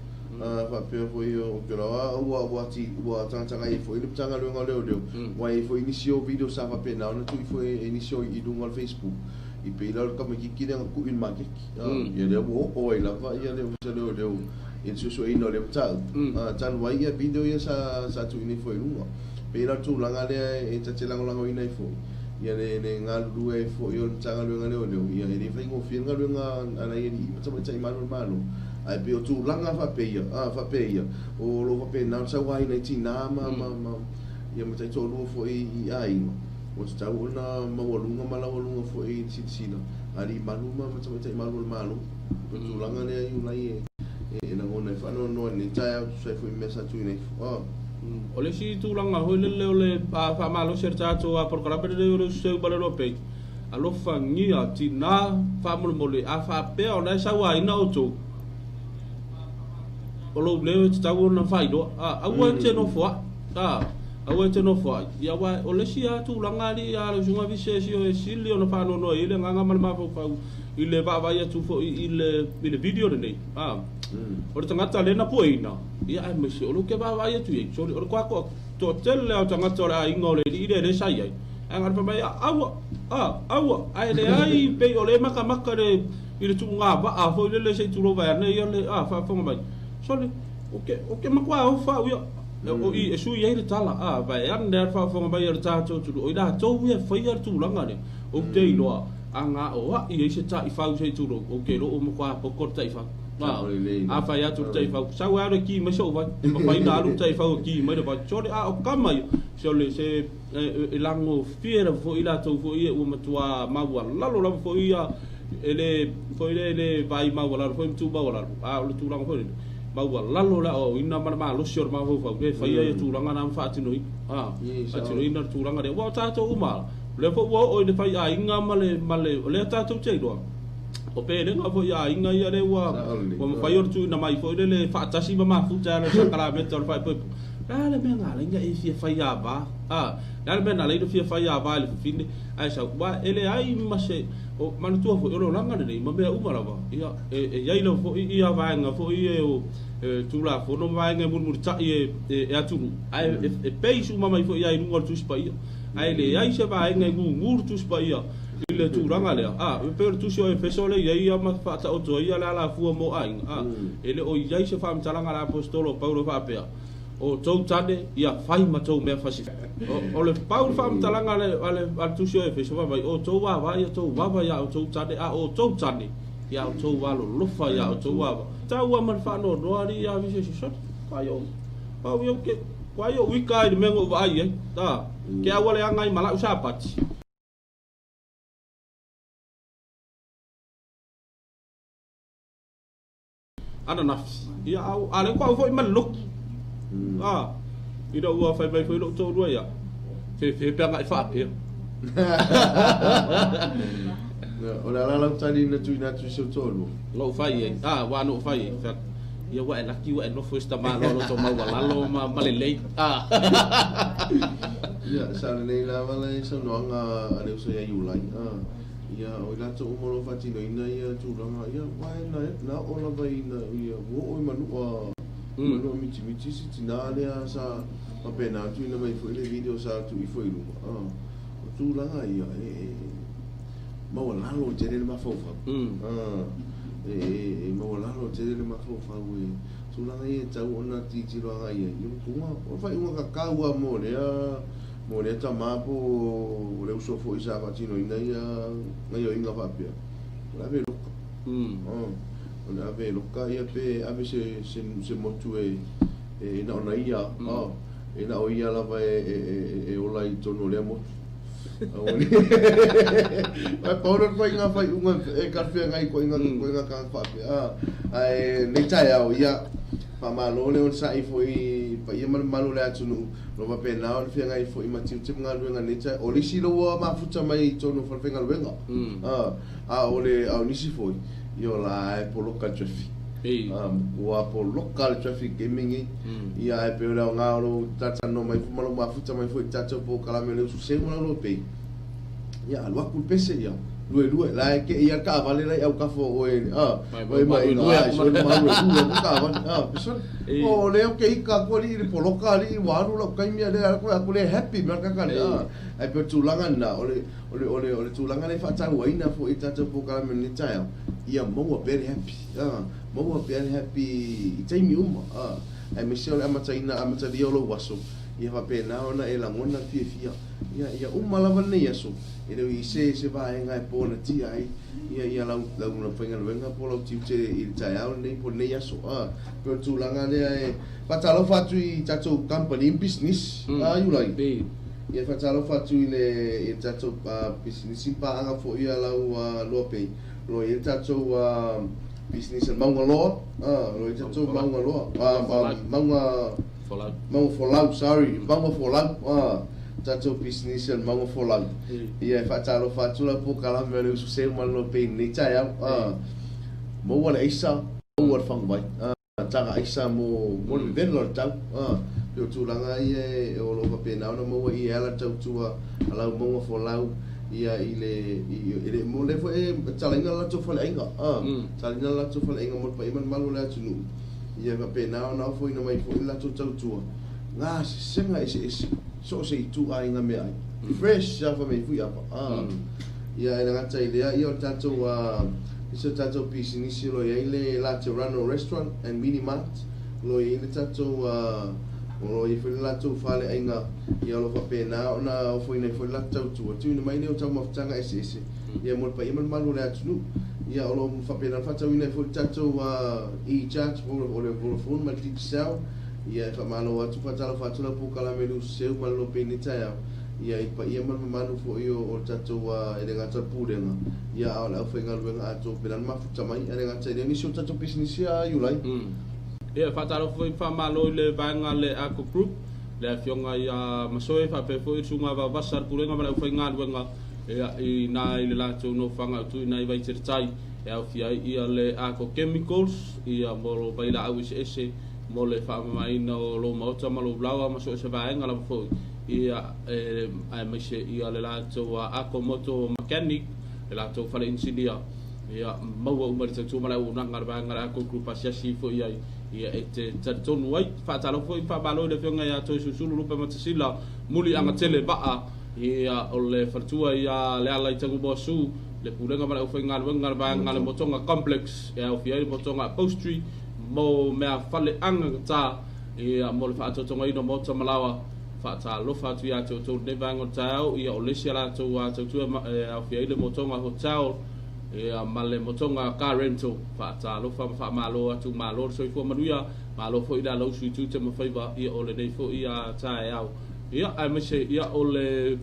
Faapea foi ou te iloa ua ua ua tagatagai ai foi le Matagaluega o Leoleo, ua i ai foi nisi o video sa faapena ona tuu ifo e nisi o i luga o le Facebook, i pei la o le tamaitiiti lea na tuu i le maketi. Ia lea ua oo ai lava ia le Ofisa o Leoleo i le suesueina o lea mataupu, talu ai ia video ia sa tuuina ifo i luga. Pei la o le tulaga lea e ta te lagolagoina ai foi ia le galulue ai foi o le Matagaluega a Leoleo, ia e le faigofie le galuega a nai alii ma tamaitai malu o le Malo, ae pei o tulaga faapea faapea ia, o lo o faapena ona sauaina ai tina ma ia ma taitoalua foi i aiga, ua tatau ona maualuga ma laualuga foi i le silasila a alii malu ma tamaitai malu o le Malo. O le tulaga lea Iulai e. e lagona ai faanoanoa i lenei taeao e tusa ai foi ma mea sa tuuina ifo. O le isi tulaga foi lele o le faamalosi a le tatou polokalame lenei o le Ususeu ma le Loa Pei, alofagia tinā faamolemole a faapea o la e sauaina outou, o lou leo e tatau ona faailoa, aua e te nofoa'i, aua e te nofoa'i. Ia aua o le isi lava tulaga alii a le usuga Visesi e sili ona faanoanoa i ai le agaga ma le mafaufau i le vaavaai atu foi i le video lenei, o le tagata lea na pueina, ia aemaise o lea ou te vaavaai atu i ai, sole, o le toatele lava o tagata o le aiga o le alii lea lea sa i ai, ae na o le fai mai, aua, aua, ae leai pei o lea e matamata i le tuugavaa foi lele se i tulou vaeane ia le faafofoga mai, sole, ou te matua ofa au ia, o i e sui ai le tala, vaeane lava le faafofoga mai a le tatou atunuu, o i latou ia e faia le tulaga lea, ou te iloa, a gaoai ai se taifau se i tulou, ou te iloa ua matua poto le taifau. A fai atu le taifau, sau e alu e ki mai so'u vai, e mafai ona alu le taifau e ki mai le vai, sole, a o kama ia, sole, se e lagofie lava foi i latou foi ia ua matua maualalo lava foi ia, e le foi le le vaai maualalo foi ma tumaualalo, a o le tulaga foi lele, maualalo le aoaoina ma le malosi o le mafaufau e faia ia tulaga na ma faatinoina, faatinoina le tulaga lea. Aua o tatou uma, o lea foi ua oo i le faiaiga ma le, o lea tatou te iloa, o pelega foi a aiga ia lea ua mafai ona tuuina mai foi lele faatasi ma mafuta e ala i le sakalameta o le faaipoipo. O le a le mea na ala ai ona e fia fai ava? O le a le mea na ala ai ona fia fai ava i le fafine ae sau? Aua e leai ma se, o, manatua foi o le olaga lenei ma mea uma lava, ia, e i ai lava foi ia vaega foi ia o Tulafono ma vaega e mulimulitai e atunuu, ae e base uma mai foi lava i luga o le Tusi Paia. Ae leai se vaega e gugu le Tusi Paia i le tulaga lea, e pei o le Tusi o Efeso lea e i ai ia ma faataoto ai le alafua mo aiga, e le o i ai se faamatalaga a le Aposetolo o Paulo e faapea, O tou tane, ia fai ma tou mea fasi. O le pau le faamatalaga a le Tusi o Efeso fai mai, O tou ava ia tou vava iā outou tane, a o tou tane, ia outou alolofa iā outou ava. Tau lava ma le faanoanoa alii ia Visesi, sole, ai o, pau ia ou te, ai ou ika ai i le mea na ou vaai ai, ke aua leaga ai ma lau sapati. Ananafi, ia a o lea faatoa ou foi mai le lotu. Ina ua fai mai foi lou toalua ia, fefe pe agai faapea. O le a la lau tali na tuuina atu i si ou toalua? Lou fai ai, aua na ou fai ai, fai atu, ia ua e laki ua e nofo i si tama loa loto maualalo ma lelei. Ia, sa lelei lava le saunoaga a le uso ia Iulai. Ia, o i latou uma o lo o faatinoina ia tulaga, ia, aua e na, na oo lava ina, ia, ua oo i manua, manua mitimiti si tinā lea sa faapena tuuina mai foi le video sa tuu ifo i luga. O tulaga ia, e maualalo tele le mafaufau. E maualalo tele le mafaufau e tulaga ia e tatau ona tilotilo agai i ai. Ia, o le faaiuga tatau lava mo lea Mo lea tama po o le uso foi sa faatinoina ia gaioiga faapea, o le ave e loka. O le ave e loka ia pe ave se motu e na ona ia, e na o ia lava e ola i totonu o lea motu. Ae pau lea o le ituaiga faaiuga e talafeagai i ituaiga tagata faapea. Ae lenei taeao, ia, faamalo le onosai foi i le paia ma le mamalu o le atunuu. O lo o faapena ona feagai foi ma tiute ma galuega nei taeao. O le isi lea ua mafuta mai i totonu o falefaigaluega, a o le, a o nisi foi, ia o la e poloka le traffic. Ua poloka le traffic i taimi nei. Ia ae pei o le aoga o lou talatalanoa mai foi ma lou mafuta mai foi i le tatou polokalame o le usu seu ma lau pei. Ia alu atu le pese ia lue lue la e kei ia le taavale la i autafa o oe oe mai ina ai sole ma lue lue atu taavale pesole o lea ou te ika atu alii i le poloka alii ua alu lau taimi a lea atu aku lea happy ma le tagata lea ae pei o le tulaga lena o le o le o le o le tulaga lea e faatauaina foi i tatou polokalame i lenei taeao ia maua pea le happy maua pea le happy i taimi uma aemaise o le amataina amatalia o lou aso ia faapena ona e lagona le fiafia Ia, ia uma lava lenei aso, e le o i ai se, se vaega e ponatia ai ia, ia lau, lau faigaluega po o lau tiute i le taeao lenei po o lenei aso. A, pei o le tulaga lea e faatalofa atu i tatou kamupani ma pisinisi, a Iulai? Ia, e faatalofa atu i le, i le tatou pisinisi ma paaga foi a lau Loa Pay, o lo o i ai le tatou. Pisinisi a le Maugaloa, o lo o i ai tatou Maugaloa, Mauga Folau. Mauga Folau, sorry, Mauga Folau, tatou pisinisi a le Mauga Folau. Ia, e faatalofa atu lau polokalame o le uso seu ma le lope i lenei taeao. Maua le aisa, maua le faguvai. Taga aisa mo le vevela o le tau. Pei o tulaga ia o lo o faapena ona maua i e ala tautua a lau mauga folau ia i le i le mo lea foi e tatalaina le latou faleaiga. Tatalaina le latou faleaiga mo le paia ma le mamalu o le atunuu. Ia e faapena ona ofoina mai foi le latou tautua gasesega eseese so o se ituaiga meaai. Fresh lava fai mai Fuiapa. Ia e le gata i lea, ia o le tatou isi o tatou pisinisi o lo o i ai le Laterano Restaurant and Mini Mart, o lo o i ai le tatou o lo o i ai foi le latou faleaiga, ia o lo o faapena ona ofoina ai foi le latou tautua, tuuina mai lea o taumafataga eseese ia mo le paia ma le mamalu o le atunuu. Ia o lo o faapena ona faatauina ai foi le tatou e-charge po o le Vodafone ma le Digicel. Ia e faamalo atu, faatalofa atu lau polokalame Luseu ma le Lope i lenei taeao. Ia i paia ma le mamalu foi o le tatou e le gata o le Pulega, ia a o le aufaigaluega atoa pei la na mafuta mai, ae le gata i lea o nisi o tatou pisinisi a Iulai. Ia, e faatalofa foi ma faamalo i le vaega a le Arco Group, le Afioga ia Masoe faapea foi le Susuga Vaovasa a le Pulega ma le aufaigaluega ia i ina i le latou nofoaga autu i ina i Vaitele Tai e aofia ai ia le Arco Chemicals ia mo lo vailaau eseese mo le faamamaina o lou maota ma lou laoa ma so o se vaega lava foi. Ia, aemaise ia le latou ako moto mechanic, le latou fale inisinia, ia, maua uma i le tautua ma le auaunaga a le vaega a le Ako Group asiasi ifo i ai, ia, e te talitonu ai. Faatalofa foi ma faamalo i le Afioga ia Toesulusulu Lupe Matasila, Muliagatele Vaa, ia, o le faletua ia Leala i Tagumoasu, le Pulega ma le Aufaigaluega a le Vaega a le Motoga Complex, e aofia ai le Motoga Upholstery mo mea faleagagata, ia, mo le faatotogaina o maota ma laoa. Faatalofa atu ia te outou i lenei vaega o le taeao, ia o le isi a latou tautua e aofia ai le Motoga Hotel, ia, ma le Motoga Car Rental. Faatalofa ma faamalo atu, malo le soifua manuia, malo foi le alausu i tiute ma faiva, ia, o lenei foi taeao. Ia, aemaise, ia, o le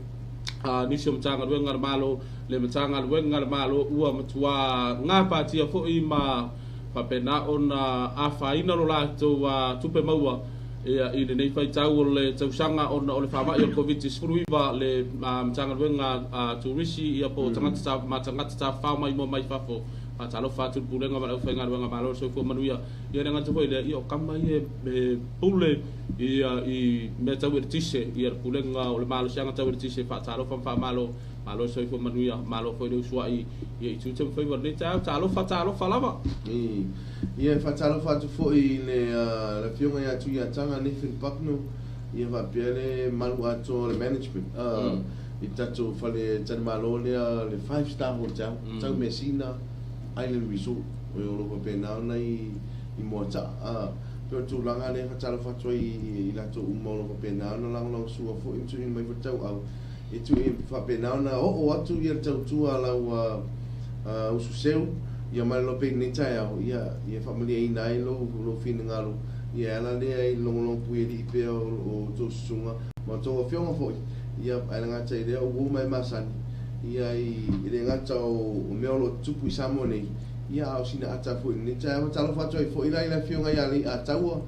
nisi o Matagaluega a le Malo, le Matagaluega a le Malo ua matua gapatia foi ma faapena ona afaina lo latou tupe maua ia, i lenei faitau o le tausaga ona o le faamai o le Koviti-19, le Matagaluega a Turisi ia po o tagata ma tagata tafafao maimoa mai fafo. Faatalofa atu i le Pulega ma le Aufaigaluega Malo le Soifua Manuia. Ia le gata foi i lea, ia o kama ia e pule ia i mea tau eletise, ia le Pulega o le Malosiaga Tau Eletise. Faatalofa ma faamalo, malo le soifua manuia, malo foi le usuai ia i tiute ma faiva o lenei taeao. Talofa, talofa lava. Ia, e faatalofa atu foi i le Afioga ia Tuiataga Nathan Bucknell, ia faapea le malu atoa o le management i le tatou fale talimalo lea, le Five Star Hotel, tau Messina Island Resort, o lo o faapena ona i Moataa. Pei o le tulaga lea e faatalofa atu ai i latou uma o lo o faapena ona lagolagosua foi ma tuuina mai foi le tauau e faapena ona oo atu ia le tautua a lau uso seu ia ma le lope i lenei taeao, ia ia faamalieina ai lou lou finagalo, ia e ala lea i le logologo puialii pea o outou susuga ma outou afioga foi, ia ae le gata i lea o uo ma e masani, ia i e le gata o mea o lo o tutupu i Samoa nei, ia a o sina ata foi i lenei taeao. Talofa atu ai foi la i le afioga ia Leiataua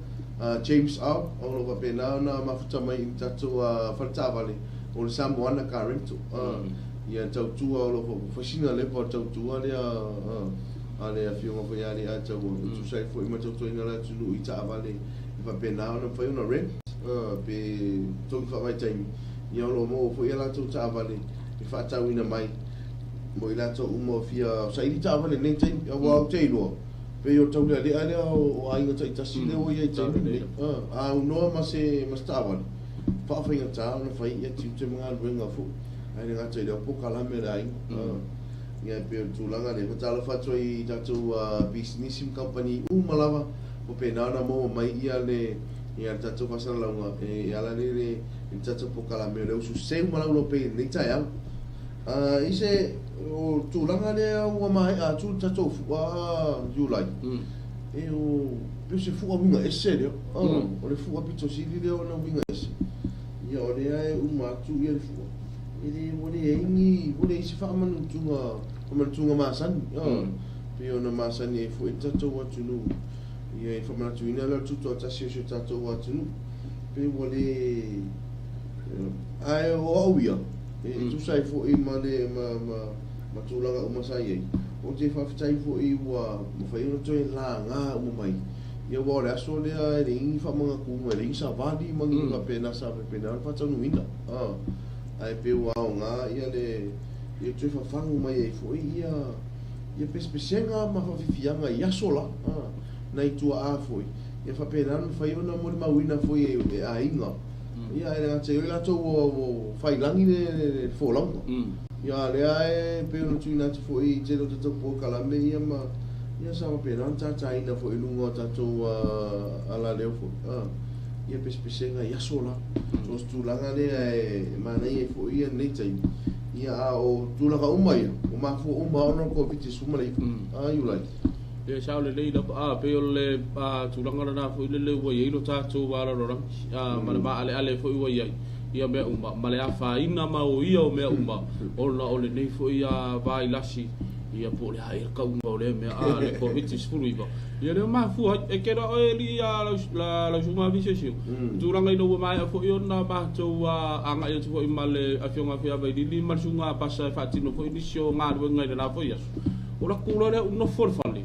James Au, o lo o faapena ona mafuta mai i le tatou faletaavale o le Samoana Car Rental. Ia le tautua o lo o faisina lepa o le tautua lea a le afioga foi ia Leiataua, e tusa ai foi ma le tautuaina o le atunuu i taavale e faapena ona mafai ona rent pe togi faavaitaimi, ia o lo o maua foi a latou taavale e faatauina mai mo i latou uma o fia saili taavale i lenei taimi, aua ou te iloa pei o le taulealea lea o aiga taitasi lea ua i ai i le taimi lenei, a aunoa ma se taavale, faafaigata ona fai ia tiute ma galuega foi, ae le gata i lea o polokalame a le aiga. Ia e pei o le tulaga lea, faatalofa atu ai i tatou pisinisi ma kamupani uma lava ua faapena ona maua mai ia le ia le tatou faasalalauga e ala lea i le tatou polokalame o le usu seu ma lau lope i lenei taeao. I se o tulaga lea ua maea atu le tatou fua Iulai, e o pei o se fua uiga ese lea. O le fua pito sili lea ona uiga ese. Ia o lea e uma atu ia le fua. E le ua leai ni ua leai se faamanutuga faamanutuga masani. Pei ona masani ai foi le tatou atunuu ia i le faamanatuina lea o le tutoatasi o si o tatou atunuu. Pei ua le ae o au ia e tusa ai foi ma le ma ma ma tulaga uma sa i ai, ou te faafetai foi ua mafai ona toe laga uma mai. Ia aua o le aso lea e leai ni faamanatuga, e leai ni savali ma ni mea faapena sa faapena ona faataunuuina. Ae pei ua aoga ia le ia toe fafagu mai ai foi ia ia pesepesega ma faafiafiaga i aso la, nai tuaa foi, ia faapena ona mafai ona molimauina foi e aiga. Ia ae le gata i ai o latou ua fai lagi le folauga. Ia a o lea e pei ona tuuina atu foi i tele o tatou polokalame ia ma ia sa faapena ona tataina foi i luga o tatou alaleo foi ia pesepesega i aso la. So o se tulaga lea e manaia ai foi ia lenei taimi. Ia a o tulaga uma ia, ua mafua uma ona o le Koviti-19. A Iulai. Ia sao lelei lava, a pei o le tulaga lena foi lele ua i ai lo tatou lalolagi, a ma le maaleale foi ua i ai ia mea uma, ma le afaina ma oia o mea uma, ona o lenei foi vailasi, ia po o le a ea le tauga o lea mea, a le Koviti-19. Ia lea ua mafua ai, e kena oe alii a lau susuga Visesio, tulaga ina ua maea foi ona matou agai atu foi ma le afioga foi ia Vailili ma le susuga Pasa e faatino foi nisi o galuega i lena foi aso. O laku loa lea ou nofo i le fale,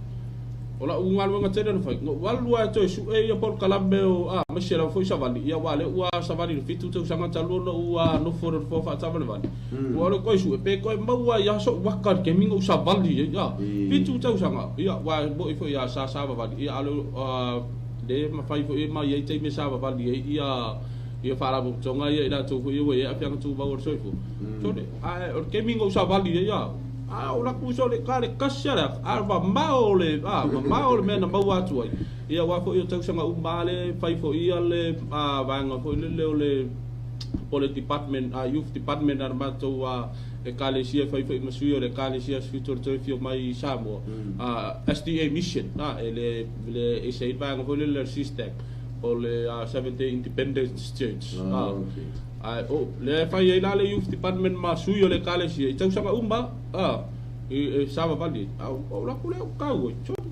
o lau galuega tele na fai, na ou alu lava e toe sue ia polokalame o, a, aemaise lava foi savali, ia aua o lea ua savali i le 7 tausaga talu ona ou nofo i le nofoa faataavalevale. Ua alu e toe sue, pe toe maua ai lava sou aka i le taimi na ou savali ai, a, 7 tausaga, ia, aua e moni foi lava sa savavali, ia a o le mafai foi ma i ai taimi e savavali ai ia ia faalapotopotoga ia i latou foi ia ua i ai aafiaga tumau o le soifua. Sole, ae o le taimi na ou savali ai, a, A o laku uso le ka le kasi a le a mamao le a mamao le mea na maua atu ai. Ia aua foi o tausaga uma a le fai foi ia le a vaega foi lele o le po le department a youth department a le matou a ekalesia e fai foi ma sui o le ekalesia Sefito le toe afio mai i Samoa a SDA mission a e le le e se ai le vaega foi lele o le SISTAC o le Seventh Day Independence Church a Ae o lea e fai ai la le Youth Department ma sui o le Ekalesia i tausaga uma a e savavali ai. A o laku lea o kau ai. Sori.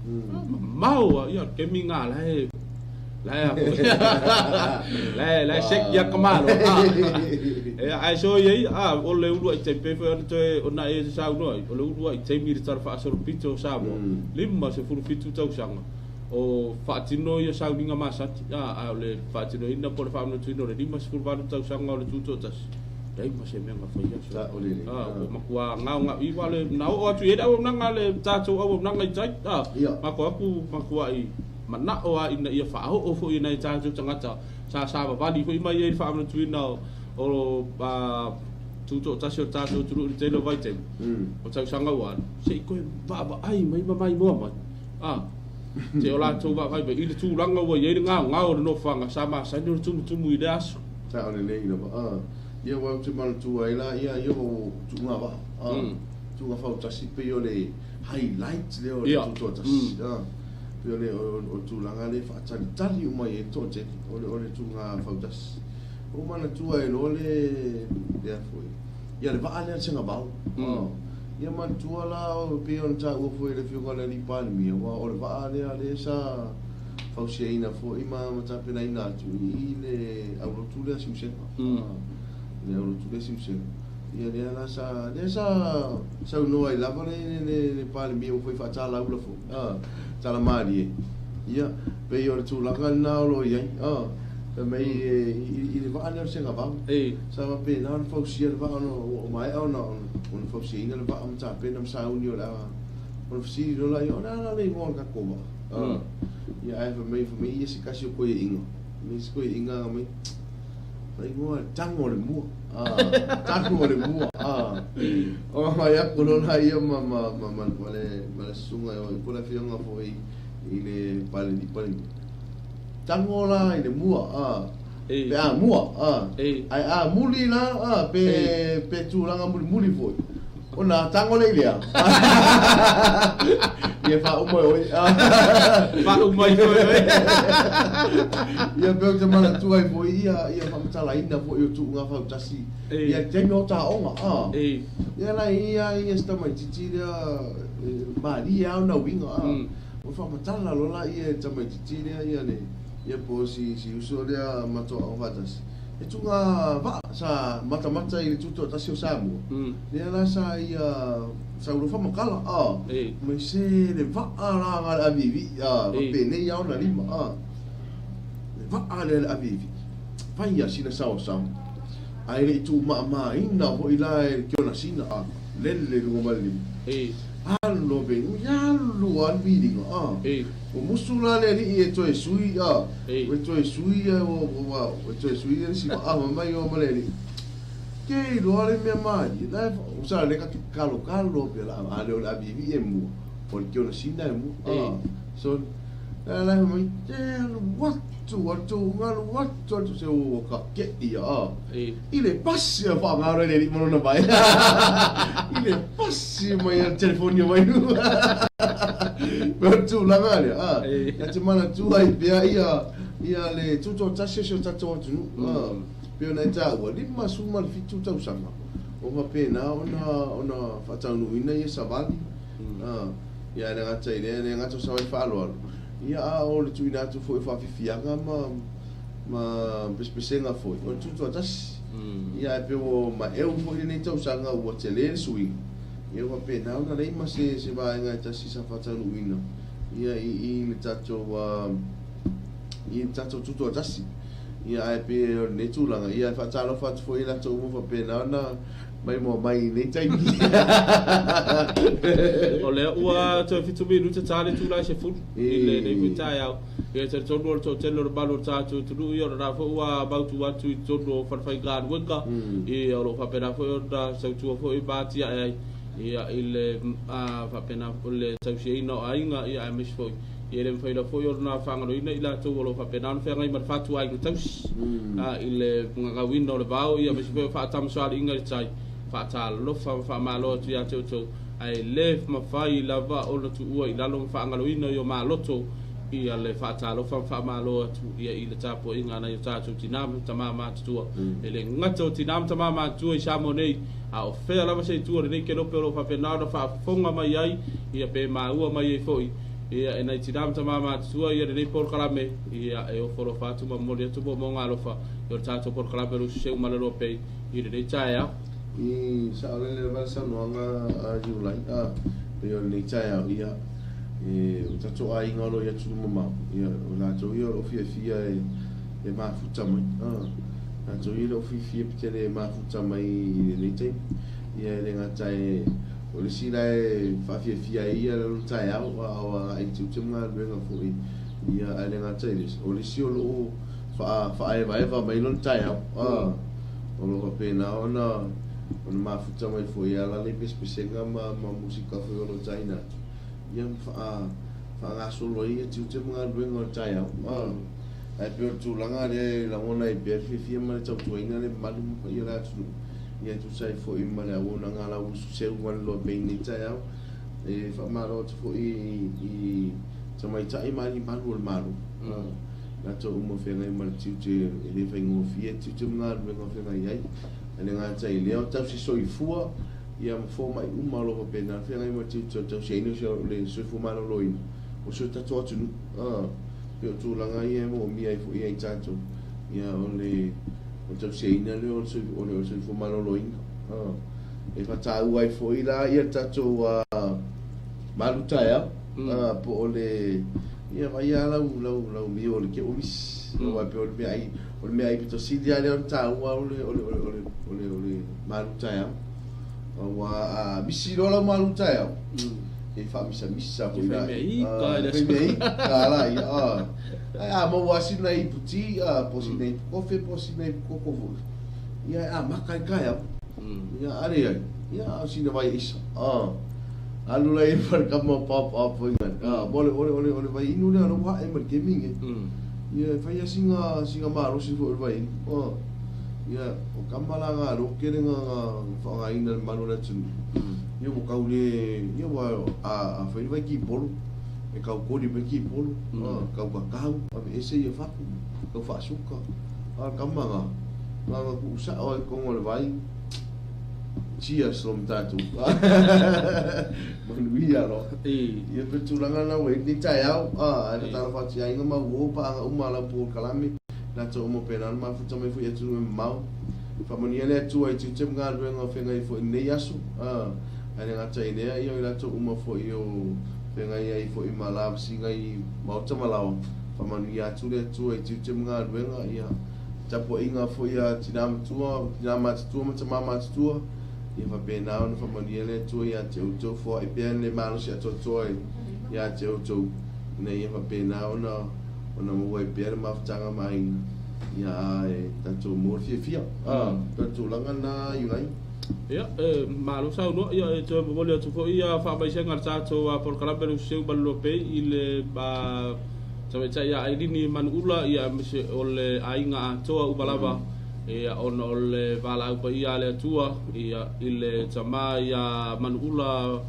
Mamao a ia kemi nga la e la e la e la e sek ia kamalo. E ai so ia a o le ulu ai te pe foi ona toe ona e se saunoa ai. O le ulu ai taimi le tala faasolopito o Samoa. 57 tausaga. O faatino ia sauniga masani, ā, a o le faatinoina po o le faamanatuina o le 58 tausaga o le Tutoatasi, leai ma se mea na faia. Ā, ua matua gaogao'i aua le, na oo atu i ai le auaunaga a le tatou auaunaga i tai, ā, matou atu matua'i mana'o lava ina ia faaoo foi i nai tatou tagata sa savavali foi mai ai i le faamanatuina o Tutoatasi o le tatou atunuu i le tele o vaitaimi o tausaga ua alu, se i toe vaavaai mai ma maimoa mai. A, te o latou vaavaai mai i le tulaga ua i ai le gaogao o le nofoaga sa masani ona tumutumu i lea aso. Sao lelei lava, a, ia aua ou te manatua ai la, ia, ia o tuuga vaa, a, tuuga fautasi pei o le highlight lea o le tutoatasi, a, pei o le, o, o tulaga lea e faatalitali uma i ai le toatele, o le, o le tuuga fautasi. Ua ou manatua ai loa le, lea foi, ia le vaa lea le Segavao, a. Ia manatua la e pei ona taua foi e le Afioga i le Alii Palemia, aua o le vaa lea lea sa fausiaina foi ma tapenaina atu i le aulotu lea Siusega. Le aulotu lea Siusega. Ia lea la sa, lea sa saunoa ai lava le, le, le Palemia ua foi faatalaula foi, tala malie. Ia, pei o le tulaga lena o lo o i ai. Fai mai i le vaa lea o le Segavao, sa faapena ona fausia le vaa ona ua maea ona fausiaina le vaa ma tapena ma sauni o le a ona fesili loa laia, o le a la le igoa o le tatou vaa? Ia ae fai mai, fai mai ia se tasi o koiaiga, fai mai se koiaiga fai mai, fai igoa le tago o le mua. Tago o le mua. Ona fai atu loa laia ma le susuga po o le afioga foi i le Palemia. Tago la i le mua, a. Pe a mua, a. Ae a muli la, a, pe, pe tulaga mulimuli foi, ona tago lea i lea. Ia faauma e oe. Faauma ifo e oe. Ia pe ou te manatua ai foi ia ia faamatalaina foi o tuuga fautasi ia le taimi o taoga a. Ia la ia ia si tamaitiiti lea malie lava ona uiga a. Ua faamatala loa laia e le tamaitiiti lea ia le ia po o si si uso lea matou aoga faatasi. E tuga vaa sa matamata i le tutoatasi o Samoa, lea la sa ia sa ulofa makala a, mai se le vaa la nga le aviivii a, fapenei lava ona lima a, le vaa lea le aviivii, fai a sina saosaoa, ae le i tuumaamaaina foi la e le Kionasina a, lele i luga ma le lima. Alu loa pe, alu lava le miliga a. Ua musu la le alii e toe sui a, e toe sui a, ua toe sui le isi vaa fai mai o ma le alii. Ke iloa le mea malie, la e, sa le ka kalokalo pe la, a le o le aviivii e mua, o le Kionasina e mua a. So, la la fai mai, te alu atu a tou alu atu atu se ua ka keʻi a. I le pasi a faagalo e le alii ma lona vae. I le pasi mai a le telefoni mai luga. O le tulaga lea, a. Ia te manatua ai pea ia, ia le tutoatasi o si o tatou atunuu, a. Pei ona e taua, 57 tausaga o faapena ona, ona faataunuuina ia savali, a. Ia e le gata i lea, e le gata o savali faaaloalo, ia a o le tuuina atu foi o faafiafiaga ma, ma pesepesega foi o le tutoatasi. Ia ae pei ua maeu foi lenei tausaga ua tele le suiga, ia ua faapena ona leai ma se se vaega e tasi sa faataunuuina ia i i le tatou i le tatou tutoatasi. Ia ae pei o lenei tulaga, ia e faatalofa atu foi i latou uma faapena ona maimoa mai i lenei taimi. O lea ua toe 7 minute ta le itula e 10 i lenei foi taeao. Ia e talitonu o le toatele o le malu o le tatou atunuu, ia o lena foi ua mautu atu i totonu o falefaigaluega, ia o lo o faapena foi ona tautua foi ma atiae ai ia i le faapena le tausiaina o aiga, ia aemaise foi ia e le mafai lava foi ona faagaloina i latou o lo o faapena ona feagai ma le fatuaiga tausi i le gagauina o le vao, ia aemaise foi o faatamasoaliiga i le tai. Faatalofa ma faamalo atu ia te outou, ae le mafai lava ona tuua i lalo ma faagaloina i o maloto ia le faatalofa ma faamalo atu ia i le tapuaiga a nai o tatou tinā ma tamā matutua. E le gata o tinā ma tamā matutua i Samoa nei, a o fea lava se itu o lenei kelope o lo o faapena ona faafofoga mai ai, ia pe maua mai ai foi ia e nai tinā ma tamā matutua ia lenei polokalame, ia e ofo alofa atu ma momoli atu moomooga alofa i o le tatou polokalame o le Ususeu ma le Loa Pei i lenei taeao. I saolele lava le saunoaga a Iulai, a, pei o lenei taeao, ia, e, o tatou aiga o lo o i atunuu mamao, ia, o latou ia o lo o fiafia e, e mafuta mai, a, latou ia e le o fiafia pe tele e mafuta mai i lenei taimi. Ia, e le gata e, o le isi la e faafiafia ai ia lona taeao, a o agai i tiute ma galuega foi, ia, ae le gata i le, o le isi o lo o faa, faaevaeva mai lona taeao, a. O lo o faapena ona ona mafuta mai foi e ala nei pesepesega ma ma musika foi o lo o taina atu, ia ma faa faagasolo ai ia tiute ma galuega o le taeao. Ae pei o le tulaga lea e lagona ai pea le fiafia ma le tautuaina le mamalu ma paia o le atunuu, ia e tusa ai foi ma le auaunaga a lau usu seu ma le loa pei i lenei taeao. E faamalo atu foi i tamaitai ma alii malu o le Malo. Latou uma feagai ma le tiute e le faigofie, tiute ma galuega o feagai ai. Ae le gata i lea, o tausi soifua, ia ma fomai uma o lo o faapena ona feagai ma le tiute o le tausiaina o le soifua maloloina o si o tatou atunuu. Pei o tulaga ia e moomia ai foi ia i tatou, ia o le tausiaina lea o le soifua maloloina. E faataua ai foi la ia le tatou malu taeao, po o le Ia vaai lava lau, lau, lau mio o le keʻo misi. Aua e pei o le meaai, o le meaai pito sili lava lea ona taua o le, o le, o le, o le, o le, o le malu taeao. Aua a misi loa lau malu taeao, e faamisamisa foi la. Fai mea ika i le aso. Fai mea ika la ia. Ae a maua lava sina ipu ti, po o sina ipu kofe, po o sina ipu koko foi, ia e amata ai taeao. Ia a leai, ia a o sina vai aisa. Alu la i fale kama pa pa po inga. Ah, mo le ole ole ole vai inu lea lo hae ma le kemi nge. Ia e fai a singa singa malosi foi le vai inu. Ah. Ia o kama la nga lo kele nga nga whaangaina le malu o le atunuu. Ia ua kau le, ia ua a fai le vai kipolo, e kau koli mai kipolo, kau kakau, ave ese ia faku, kau faasuka. A o le kama na, na ona tuu sao ai totonu o le vai, cheers lo ma tatou. Manuia loa. Ia pei o le tulaga lena ua i ai lenei taeao, ae tatalo atu i aiga ma uo, paaga uma a lau polokalame, latou uma pena ona mafuta mai foi i atunuu e mamao. Faamanuia le Atua i tiute ma galuega o feagai foi i lenei aso, ae le gata i lea, ia o i latou uma foi o feagai ai foi ma lavasiga i maota ma laoa. Faamanuia atu le Atua i tiute ma galuega, ia tapuaiga foi a tina matua, tina matutua ma tama matutua, ia faapena ona faamanuia le Atua ia te outou, foai pea le malosi atoatoa ia te outou, ina ia faapena ona ona maua ai pea le mafutaga ma aiga, ia ae tatou maua le fiafia. A, o le tulaga lena Iulai. Ia, e malo saunoa, ia e toe momoli atu foi ia faamaisega a le tatou polokalame le Useu ma le Luapei i le tamaitai ia Ailini Manuula, ia aemaise o le aiga atoa uma lava, ia ona o le valaau paia a le Atua, ia i le tama ia Manuula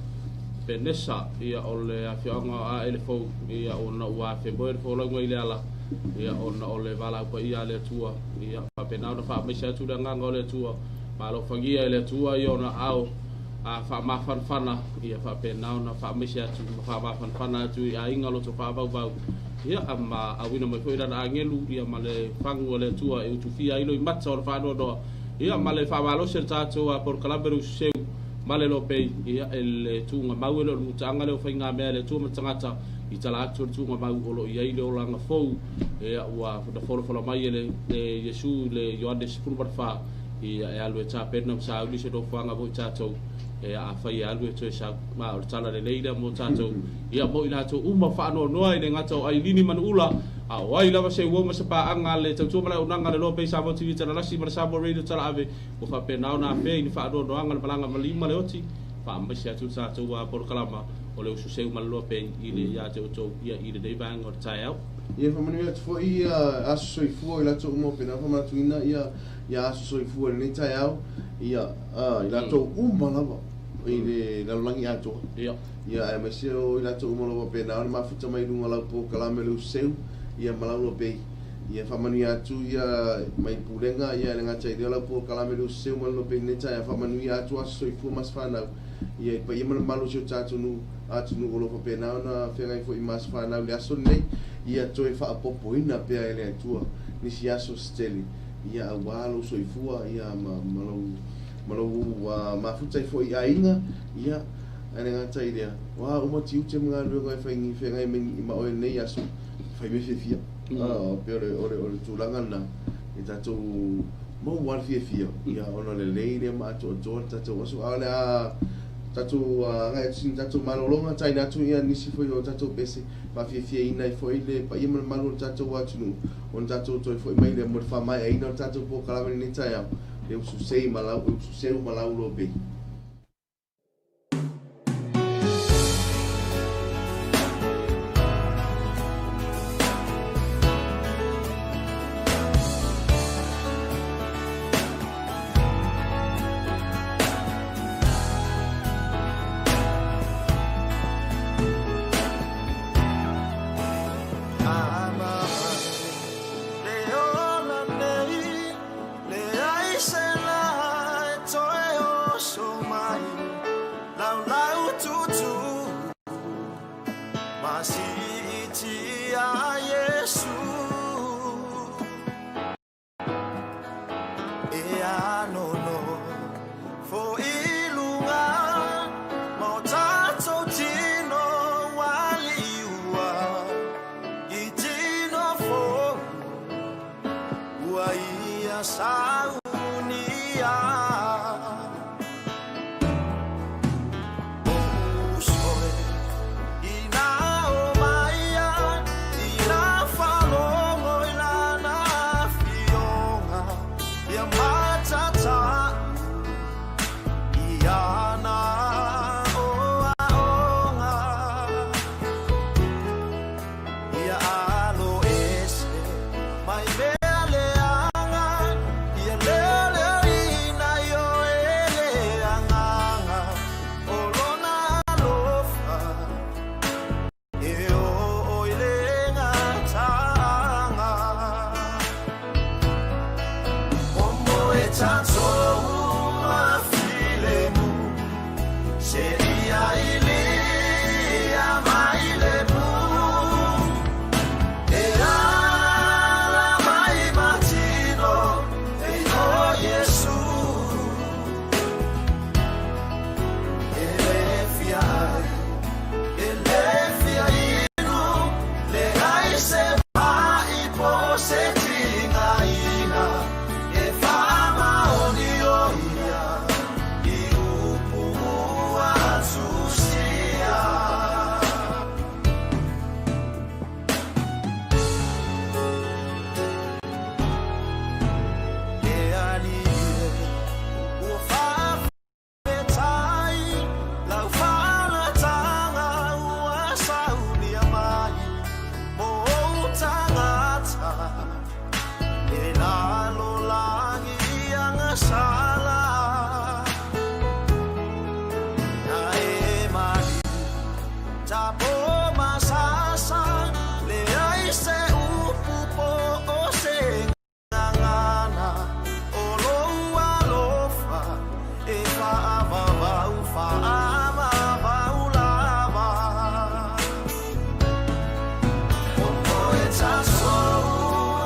Penesa, ia o le afioaga o Aelefou, ia ona ua afemoe le folauga i le ala, ia ona o le valaau paia a le Atua, ia faapena ona faamaise atu le agaga o le Atua, ma alofagia e le Atua ia ona aao a faamafanafana, ia faapena ona faamaise atu ma faamafanafana atu i aiga loto faavauvau, ia ma auina mai foi lana agelu, ia ma le fagu o le Atua e utufia ai loimata o le faanoanoa, ia ma le faamalosi o le tatou polokalame le Ususeu ma le Lopei, ia e le tuugamau e le o le mutaaga lea o faigamea a le Atua ma le tagata i tala atu o le tuugamau o lo o i ai le olaga fou, ia ua na folafola mai e le Iesu i le Ioane 14, ia e alu e tapena ma sauni se nofoaga mo i tatou, ia afai e alu e toe sau, ma o le tala lelei lea mo tatou, ia mo i latou uma faanoanoa i le gata o Ailini Manuula, a o ai lava se uo ma se paaga a le Tautua ma le Auaunaga a le Loa Bay Samoa TV Talalasi ma le Samoa Radio Talaave, ua faapena ona afea i ni faanoanoaga le malaga ma lima le oti, faamaise atu le tatou polokalama o le uso seu ma le Loa Bay i le ia te outou ia i lenei vaega o le taeao. Ia faamanuia atu foi ia aso soifua i latou uma o pena faamanatuina ia ia aso soifua i lenei taeao ia i latou uma lava i le lalolagi atoa. Ia. Ia aemaise o i latou uma o lo o faapena ona mafuta mai i luga o lau polokalame o le Useu ia ma lau Lopei. Ia faamanuia atu ia mai pulega ia e le gata i lea o lau polokalame o le Useu ma le Lopei i lenei taeao. Faamanuia atu aso soifua ma aso fanau ia i paia ma le mamalu o si o tatou nuu atunuu o lo o faapena ona feagai foi ma aso fanau i le aso lenei. Ia toe faaopoopoina pea e le Atua nisi aso se tele ia aua lou soifua ia ma ma lou ma lou mafuta ai foi i aiga ia ae le gata i lea ua uma tiute ma galuega e fai feagai mai ma oe i lenei aso fai mea fiafia pei o le o le o le tulaga lena e tatou maua le fiafia ia ona lelei lea ma atoatoa le tatou aso a o le a tatou agai atu sina tatou malologa taina atu ia nisi foi o tatou pese faafiafiaina ai foi le paia ma le mamalu o le tatou atunuu ona tatou toe foi mai lea mo le faamaeaina o le tatou polokalame i lenei taeao, le ususei ma lau, ususeu ma lau lopei. Seia ilia mai le pu E ala mai matino E o Iesu E le fia ai E le fia inu Le ai se mai po se tingaina E whamaoni o ia I upu atusia. E alii e, ua faafetai lau faalatanga ua saunia mai mo ou tagata e lalolagi agasala. Na e maliu tapo masasa leai se upu po o se gagana o lou alofa e faavavau faavavau lava. O e tatou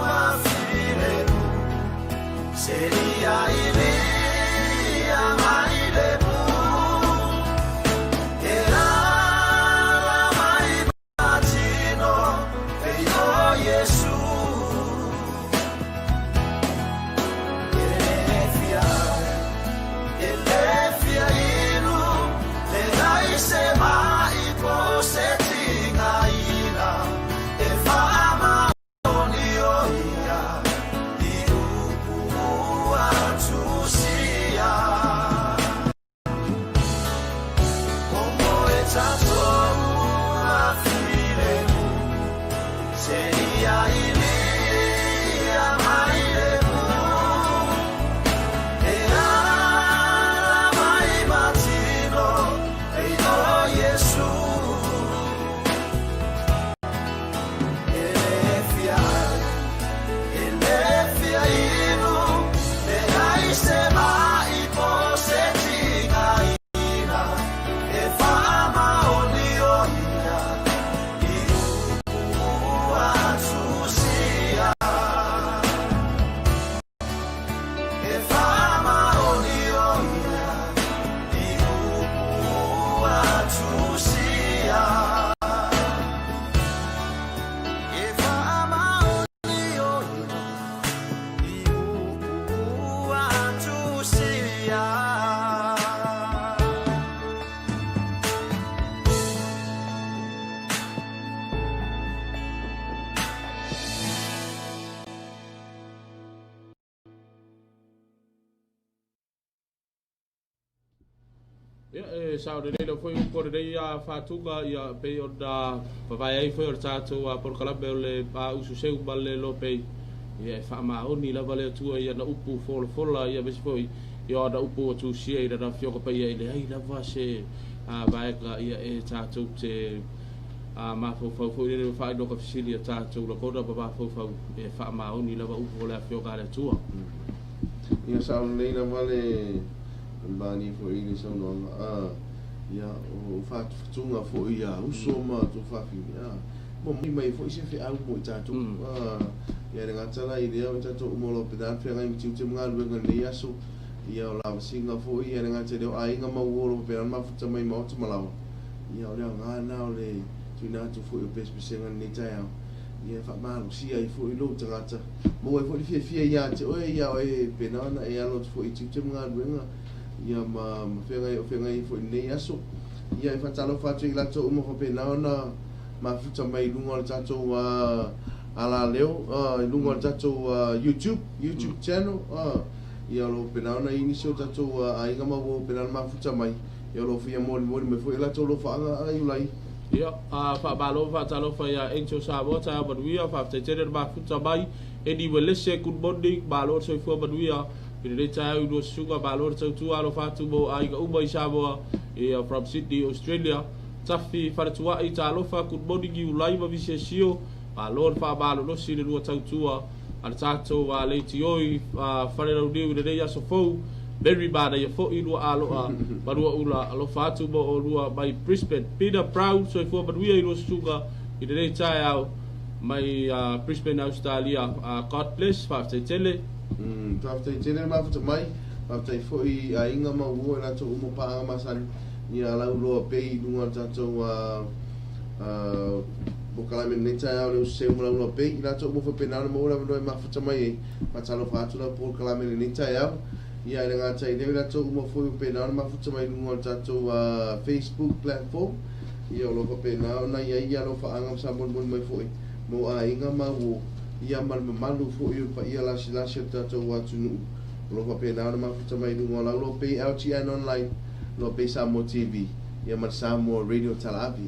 mafilemu seia ilia mai le pu e ala mai matino e o Iesu. E le fia e le fia inu le ai se mai po se tingaina e faamaoni o ia i upu atusia. O e tatou mafilemu seia ilia mai le pu e ala mai matino e o Iesu. E le fia e le fia inu le ai se mai po se tingaina e faamaoni o ia i upu atusia. E faamaoni o ia i upu atusia. E faamaoni o ia i upu atusia. Ia, e sao lelei lau foi upu o lenei faatuga, ia, pei ona vavae ai foi o le tatou polokalame o le usu seu ma le lopei. Ia, e faamaoni lava le Atua i ana upu folafola, ia, aemaise foi ia o ana upu ua tusia i lana Afioga Paia e leai lava se vaega, ia, e tatou te mafaufau foi lele ma faailoga fesili a tatou lagona ma mafaufau, e faamaoni lava upu o le Afioga a le Atua. Ia sao lelei lava le mani foi i le saunoaga a ia o fatufatuga foi ia uso ma tuafafine a mo mai foi se feau mo i tatou a ia le gata la i lea o tatou uma o lo pena feagai ma tiute ma galuega i lenei aso ia o lavasiga foi ia le gata i lea o aiga ma uo o lo faapena ona mafuta mai maota ma laoa ia o le aoga lena o le tuuina atu foi o pesepesega i lenei taeao ia e faamalosia ai foi lou tagata maua ai foi le fiafia ia te oe ia oe pena ona e alo atu foi i tiute ma galuega ia ma ma feagai o feagai ai foi i lenei aso. Ia e faatalofa atu i latou uma faapena ona mafuta mai i luga o le tatou alaleo i luga o le tatou YouTube YouTube channel ia o lo o faapena ona i ai nisi o tatou aiga ma uo faapena ona mafuta mai ia o lo o fia molimoli mai foi i latou alofaaga Iulai. Ia, faamalo ma faatalofa ia Angel Samoa, taeao manuia, faafetai tele le mafuta mai. Eddie Welese, good morning, malo le soifua manuia i lenei taeao i lua susuga, malo le tautua, alofa atu mo aiga uma i Samoa, ia from Sydney, Australia. Tafi Faletuai, talofa, good morning Iulai ma Visesio, malo le faamalolosi i le lua tautua a le tatou leitioi Falelauniu i lenei aso fou. Very manaia foi lua aloa ma lua ula. Alofa atu mo olua mai Brisbane. Peter Brown, soifua manuia i lua susuga i lenei taeao mai Brisbane, Australia. God bless, faafetai tele. Faafetai tele le mafuta mai. Faafetai foi i aiga ma uo i latou uma paaga masani ia lauloa pei i luga o le tatou polokalame i lenei taeao le uso seu ma lauloa pei i latou uma faapena ona maua le avanoa e mafuta mai ai. Faatalofa atu lau polokalame i lenei taeao. Ia e le gata i lea o i latou uma foi faapena ona mafuta mai i luga o le tatou Facebook platform. Ia o lo o faapena ona i ai alofaaga ma samolimoli mai foi mo aiga ma uo ia ma le mamalu foi o le paia lasilasi o le tatou atunuu. O lo o faapena ona mafuta mai i luga o Lauloa Pei LGN Online, Loa Pei Samoa TV, ia ma le Samoa Radio Talaave.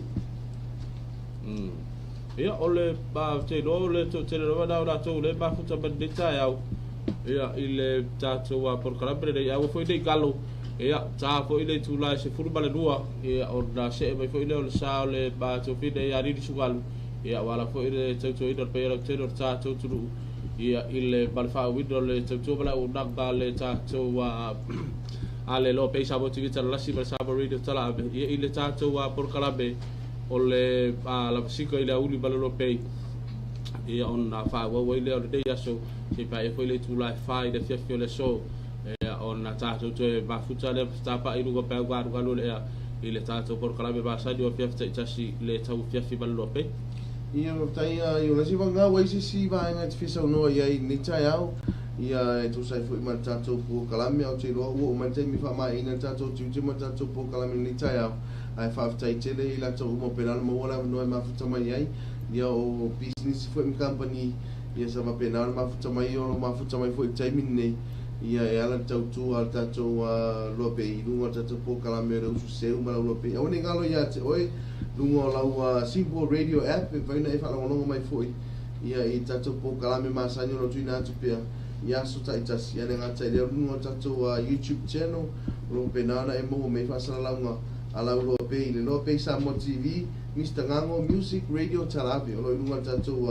Ia, o le, ou te iloa o le toatele lava lena o latou o lea e mafuta mai lenei taeao, ia, i le tatou polokalame lenei. Aua foi ne i galo, ia, ta foi le itula e 12, ia, ona see mai foi lea o le sa o le Tofina ia Lili Sugalu, ia, ua ala foi le tautuaina o le paia lautele o le tatou atunuu, ia, i le ma le faauuina o le tautua ma le auaunaga a le tatou a le Loa Pei Samoa TV Talalasi ma le Samoa Radio Talaave, ia, i le tatou polokalame o le lavasiga i le aoauli ma le Loa Pei, ia, ona faaauau ai lea o lenei aso se i paia foi le itula e 4 i le afiafi o le aso, ia, ona tatou toe mafuta lea ma fetapaai i luga o peau galugalu o le ea i le tatou polokalame masani o afiafi taitasi le tauafiafi ma le Loa Pei. Ia, faafetai i o le isi vaega ua i ai se isi vaega e te fia saunoa i ai i lenei taeao, ia e tusa ai foi ma le tatou polokalame. Ou te iloa ua oo mai le taimi e faamaeaina le tatou tiute ma le tatou polokalame i lenei taeao, ae faafetai tele i latou uma pena ona maua le avanoa e mafuta mai ai, ia o pisinisi foi ma kamupani, ia sa faapena ona mafuta mai, o lo o mafuta mai foi i le taimi lenei, ia e ala i le tautua a le tatou Loa Pei i luga o le tatou polokalame o le usu seu ma lau Loa Pei. Aua ne i galo ia te oe luga o lau Simple Radio app e mafai ona e faalogologo mai foi ia i tatou polokalame masani o lo o tuuina atu pea i aso taitasi. Ia le gata i lea o luga o le tatou YouTube channel o lo o faapena ona e maua mai ai faasalalauga a lau Loa Pei i le Loa Pei Samoa TV, Mister Gago Music Radio Talave o lo o i luga o le tatou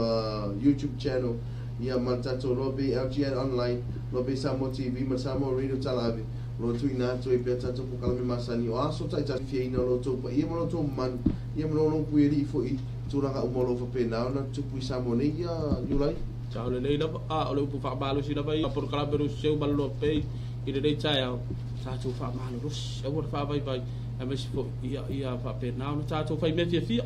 YouTube channel ia ma le tatou Loa Pei LGN Online, Loa Pei Samoa TV ma le Samoa Radio Talave o lo o tuuina atu ai pea tatou polokalame masani o aso taitasi fiaina o lo outou paia ma lo outou mamalu ia ma lo outou foi i tulaga uma o lo o faapena ona tupu i Samoa nei ia Iulai. Sao lelei lava, a o le upu faamalosi lava ia polokalame o seu ma le Loa Pei i lenei taeao, tatou faamalolosi, aua le faavaivai, aemaise foi ia ia faapena ona tatou fai mea fiafia.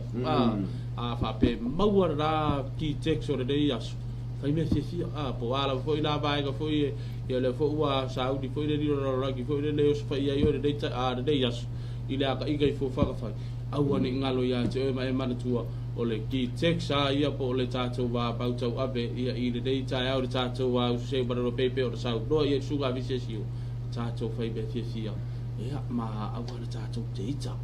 A faapea maua lena key text o lenei aso, fai mea fiafia, a po o a lava foi la vaega foi ia lea foi ua sauni foi le lilo lalolagi foi le le osofai ai oe lenei lenei aso i le agaiga i fuafuaga fai, aua ne i galo ia te oe ma e manatua o le key text a ia po o le tatou mau tauave ia i lenei taeao le tatou uso seu ma le Loa Pei pei ona saunoa ia i le susuga a Visesio, tatou fai mea fiafia ia ma aua le tatou teita.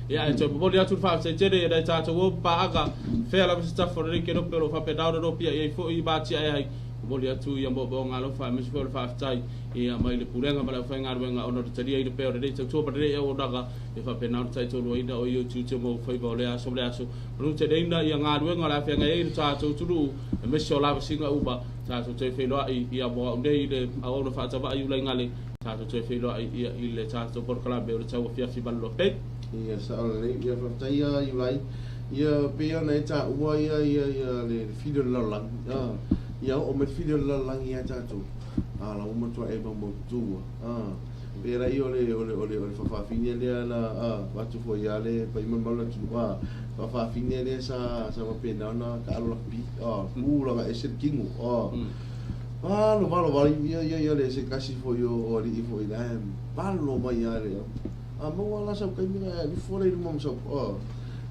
Ia e toe momoli atu le faafetai tele ia nai tatou o paaga fea lava se tafa o lenei kelope o lo o faapena ona nofia i ai foi ma atiae ai. Momoli atu ia moomooga alofa aemaise foi o le faafetai ia mai le pulega ma le aufaigaluega ona o le taliaina pea o lenei tautua ma lenei auaunaga e faapena ona taitoaluaina o ia utiuti o maufaiva o lea aso ma lea aso. Manu teleina ia galuega o le a feagai ai le tatou atunuu aemaise o lavasiga uma tatou toe feiloai ia mo au nei i le auauna faatavaai ulaigale tatou toe feiloai ia i le tatou polokalame o le tauafiafi ma le Loa Pei. Ia sao lelei, ia faafetai ia Iulai, ia pei ona e taua ia ia ia le fili o le lalolagi, ia oo mai le fili o le lalolagi ia tatou, a la ua matua e maumaututu a, pei la ia o le o le o le o le faafafine lea na avatu foi ia le paia ma le mamalu o le atunuu, faafafine lea sa faapena ona taalo lakapi, tulaga ese le tino, valo valo valo ia ia ia le se tasi foi o alii foi la e valo mai ia le a maua la sau taimi na e ifo le i luma ma sau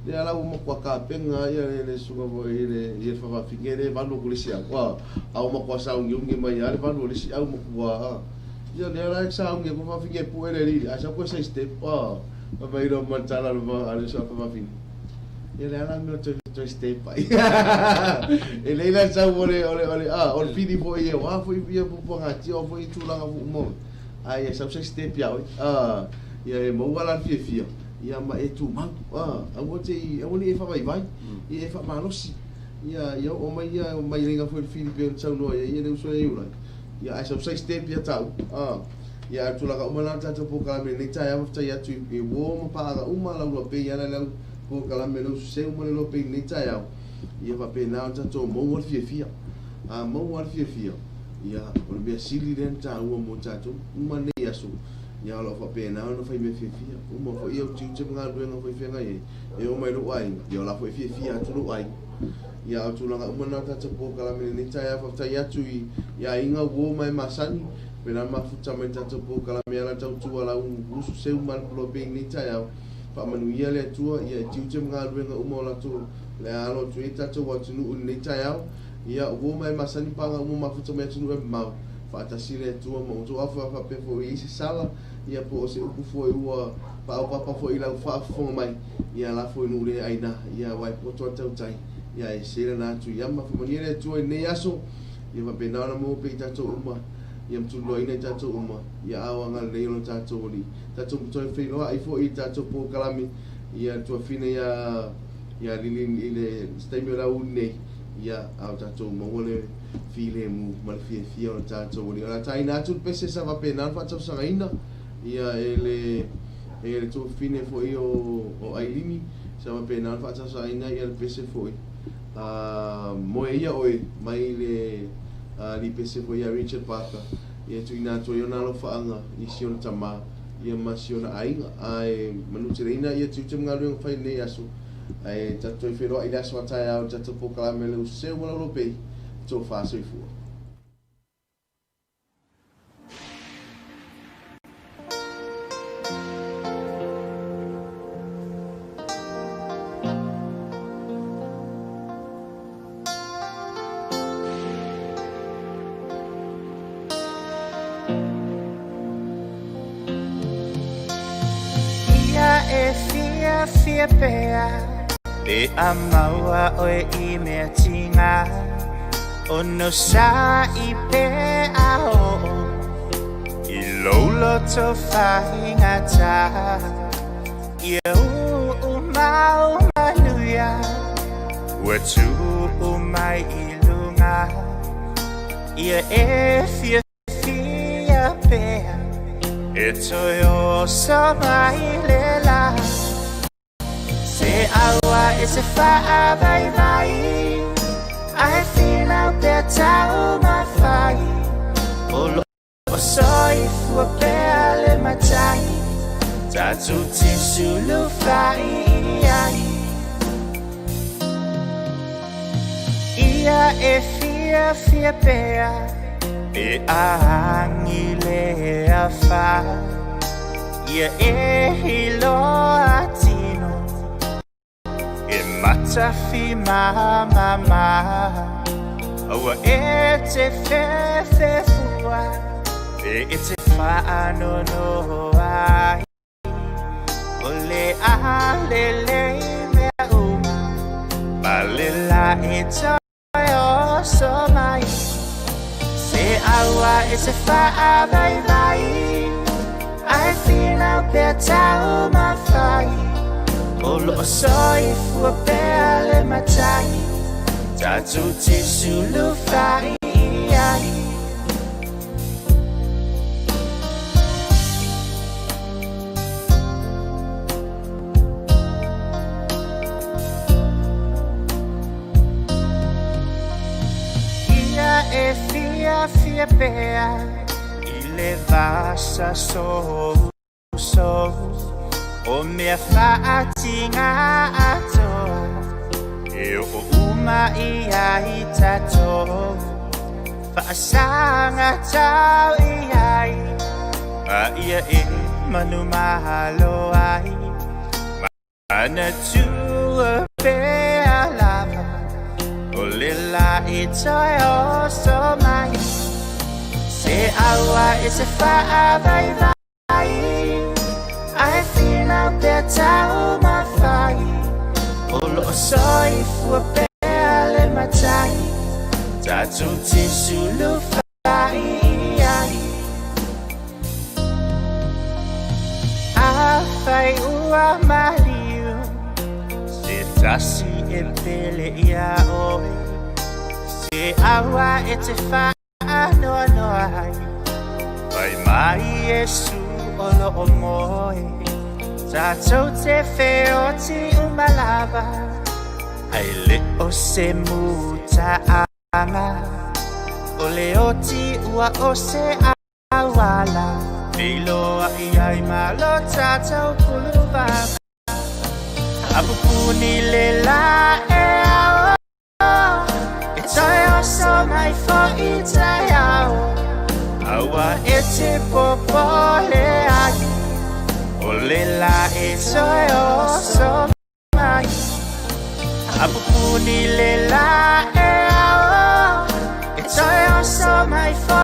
lea la ua matua tapena ia le susuga foi i le ia le faafafine le valu atu le isi au a ua matua sauniuni mai lava le valu o le isi au matua ia lea la e sauni atu faafafine e pue le alii ae sau koe sai step fai mai loa ma le tala a le uso a faafafine ia lea la mea o toe step ai e lelei la sau o le o le o le o le fili foi ia aua foi ia puapuagatia o foi tulaga foi uma ae ia sau sai step ia oe ia e maua la le fiafia ia ma e tumau aua te i aua ne i e faavaivai ia e faamalosi ia ia oo mai ia mai leiga foi le fili pei ona saunoa i ai ia le uso ia Iulai ia ae sau sai step ia tau. Ia, a o tulaga uma na o le tatou polokalame i lenei taeao, faafetai atu i uo ma paaga uma lau lua pei e ala i lau polokalame le usu seu ma le lua pei i lenei taeao. Ia faapena ona tatou maua le fiafia. A maua lava le fiafia, ia, o le mea sili lea ona taua mo tatou uma nei aso, ia o lo o faapena ona fai mea fiafia. Uma foi ou tiute ma galuega foi feagai ai, e oo mai i lou aiga, ia o la foi e fiafia atu lou aiga. Ia, a o tulaga uma na o tatou polokalame i lenei taeao, faafetai atu i aiga, uo ma e masani, faapena ona mafuta mai i le tatou polokalame e ala tautua lau usu seu ma le poloa pei i lenei taeao. Faamanuia le Atua ia e tiute ma galuega uma o latou le a alo atu ai tatou atunuu i lenei taeao. Ia, uo ma e masani paga uma mafuta mai atunuu e mamao, faatasi le Atua ma outou. A faapea foi ua i ai se sala, ia po o se upu foi ua paopapa foi i lau faafofoga mai, ia lafo i nuu le aina, ia aua e poto a tautai, ia e se lana atu i ama. Faamanuia le Atua i lenei aso, ia faapena ona maua pea i tatou uma, ia matuliloaina i tatou uma, ia ao agalelei o lo tatou Alii. Tatou toe feiloai foi i le tatou polokalame, ia le tuafine ia ia Lilin i le se taimi o le aoauli nei, ia a o tatou maua le filemu ma le fiafia o le tatou Alii. O le a taina atu le pese sa faapena ona faatausagaina ia e le e le tuafine foi o Ailini sa faapena ona faatausagaina ia le pese foi a moe ia oe mai le lipese foi ia Richard Parker ia tuuina atu ai ona alofaaga i si ona tama ia ma si ona aiga. Ae manuteleina ia tiute ma galuega fai i lenei aso, ae tatou toe feiloai i le aso a taeao i le tatou polokalame le usu seu ma lau lopei, tofa soifua. Ia e fiafia pea Pe a maua oe i mea tinga Ono sa i pe a oo I lou loto faigata Ia uu mau manuia Ua tuu mai i luga Ia e fiafia pea E toe oso mai le la Se aua e se faavaivai Ae finau pea taumafai O lo o soifua pea le matai Tatou te sulufai i ai Ia e fiafia pea Pe a agi le afa Ia e iloa tino E matafi mamama Aua e te whewhewhua E e te whaanonoa ai O le a lelei mea uma Ma le la e toe oso mai Se aua e se faavaivai Ae finau pea taumafai O lo o soifua pea le matai Tatou te sulufai i ai. Ia e fiafia pea i le vasa sousou O mea faatinga atoa e oo uma i ai tatou Faasaga tau i ai a ia e manumalo ai Manatua pea lava o le la e toe oso mai Se aua e se faavaivai Ae finau pea taumafai O lo o soifua pea le matai Tatou te sulufai i ai Afai ua maliu Se tasi e pele ia oe Se aua e te whaanoanoa ai. Fai mai Iesu o loo moe Tatou te feoti uma lava Ai le o se mutaaga O le oti ua o se auala Feiloai ai ma lo tatou puluvava Apupuni le lae ao E toe oso mai fo'i taeao Aua e te popole ai O le la e toe oso mai Apupuni le lae ao E toe oso mai fo'i.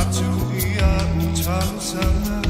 Atu ia u talosaga.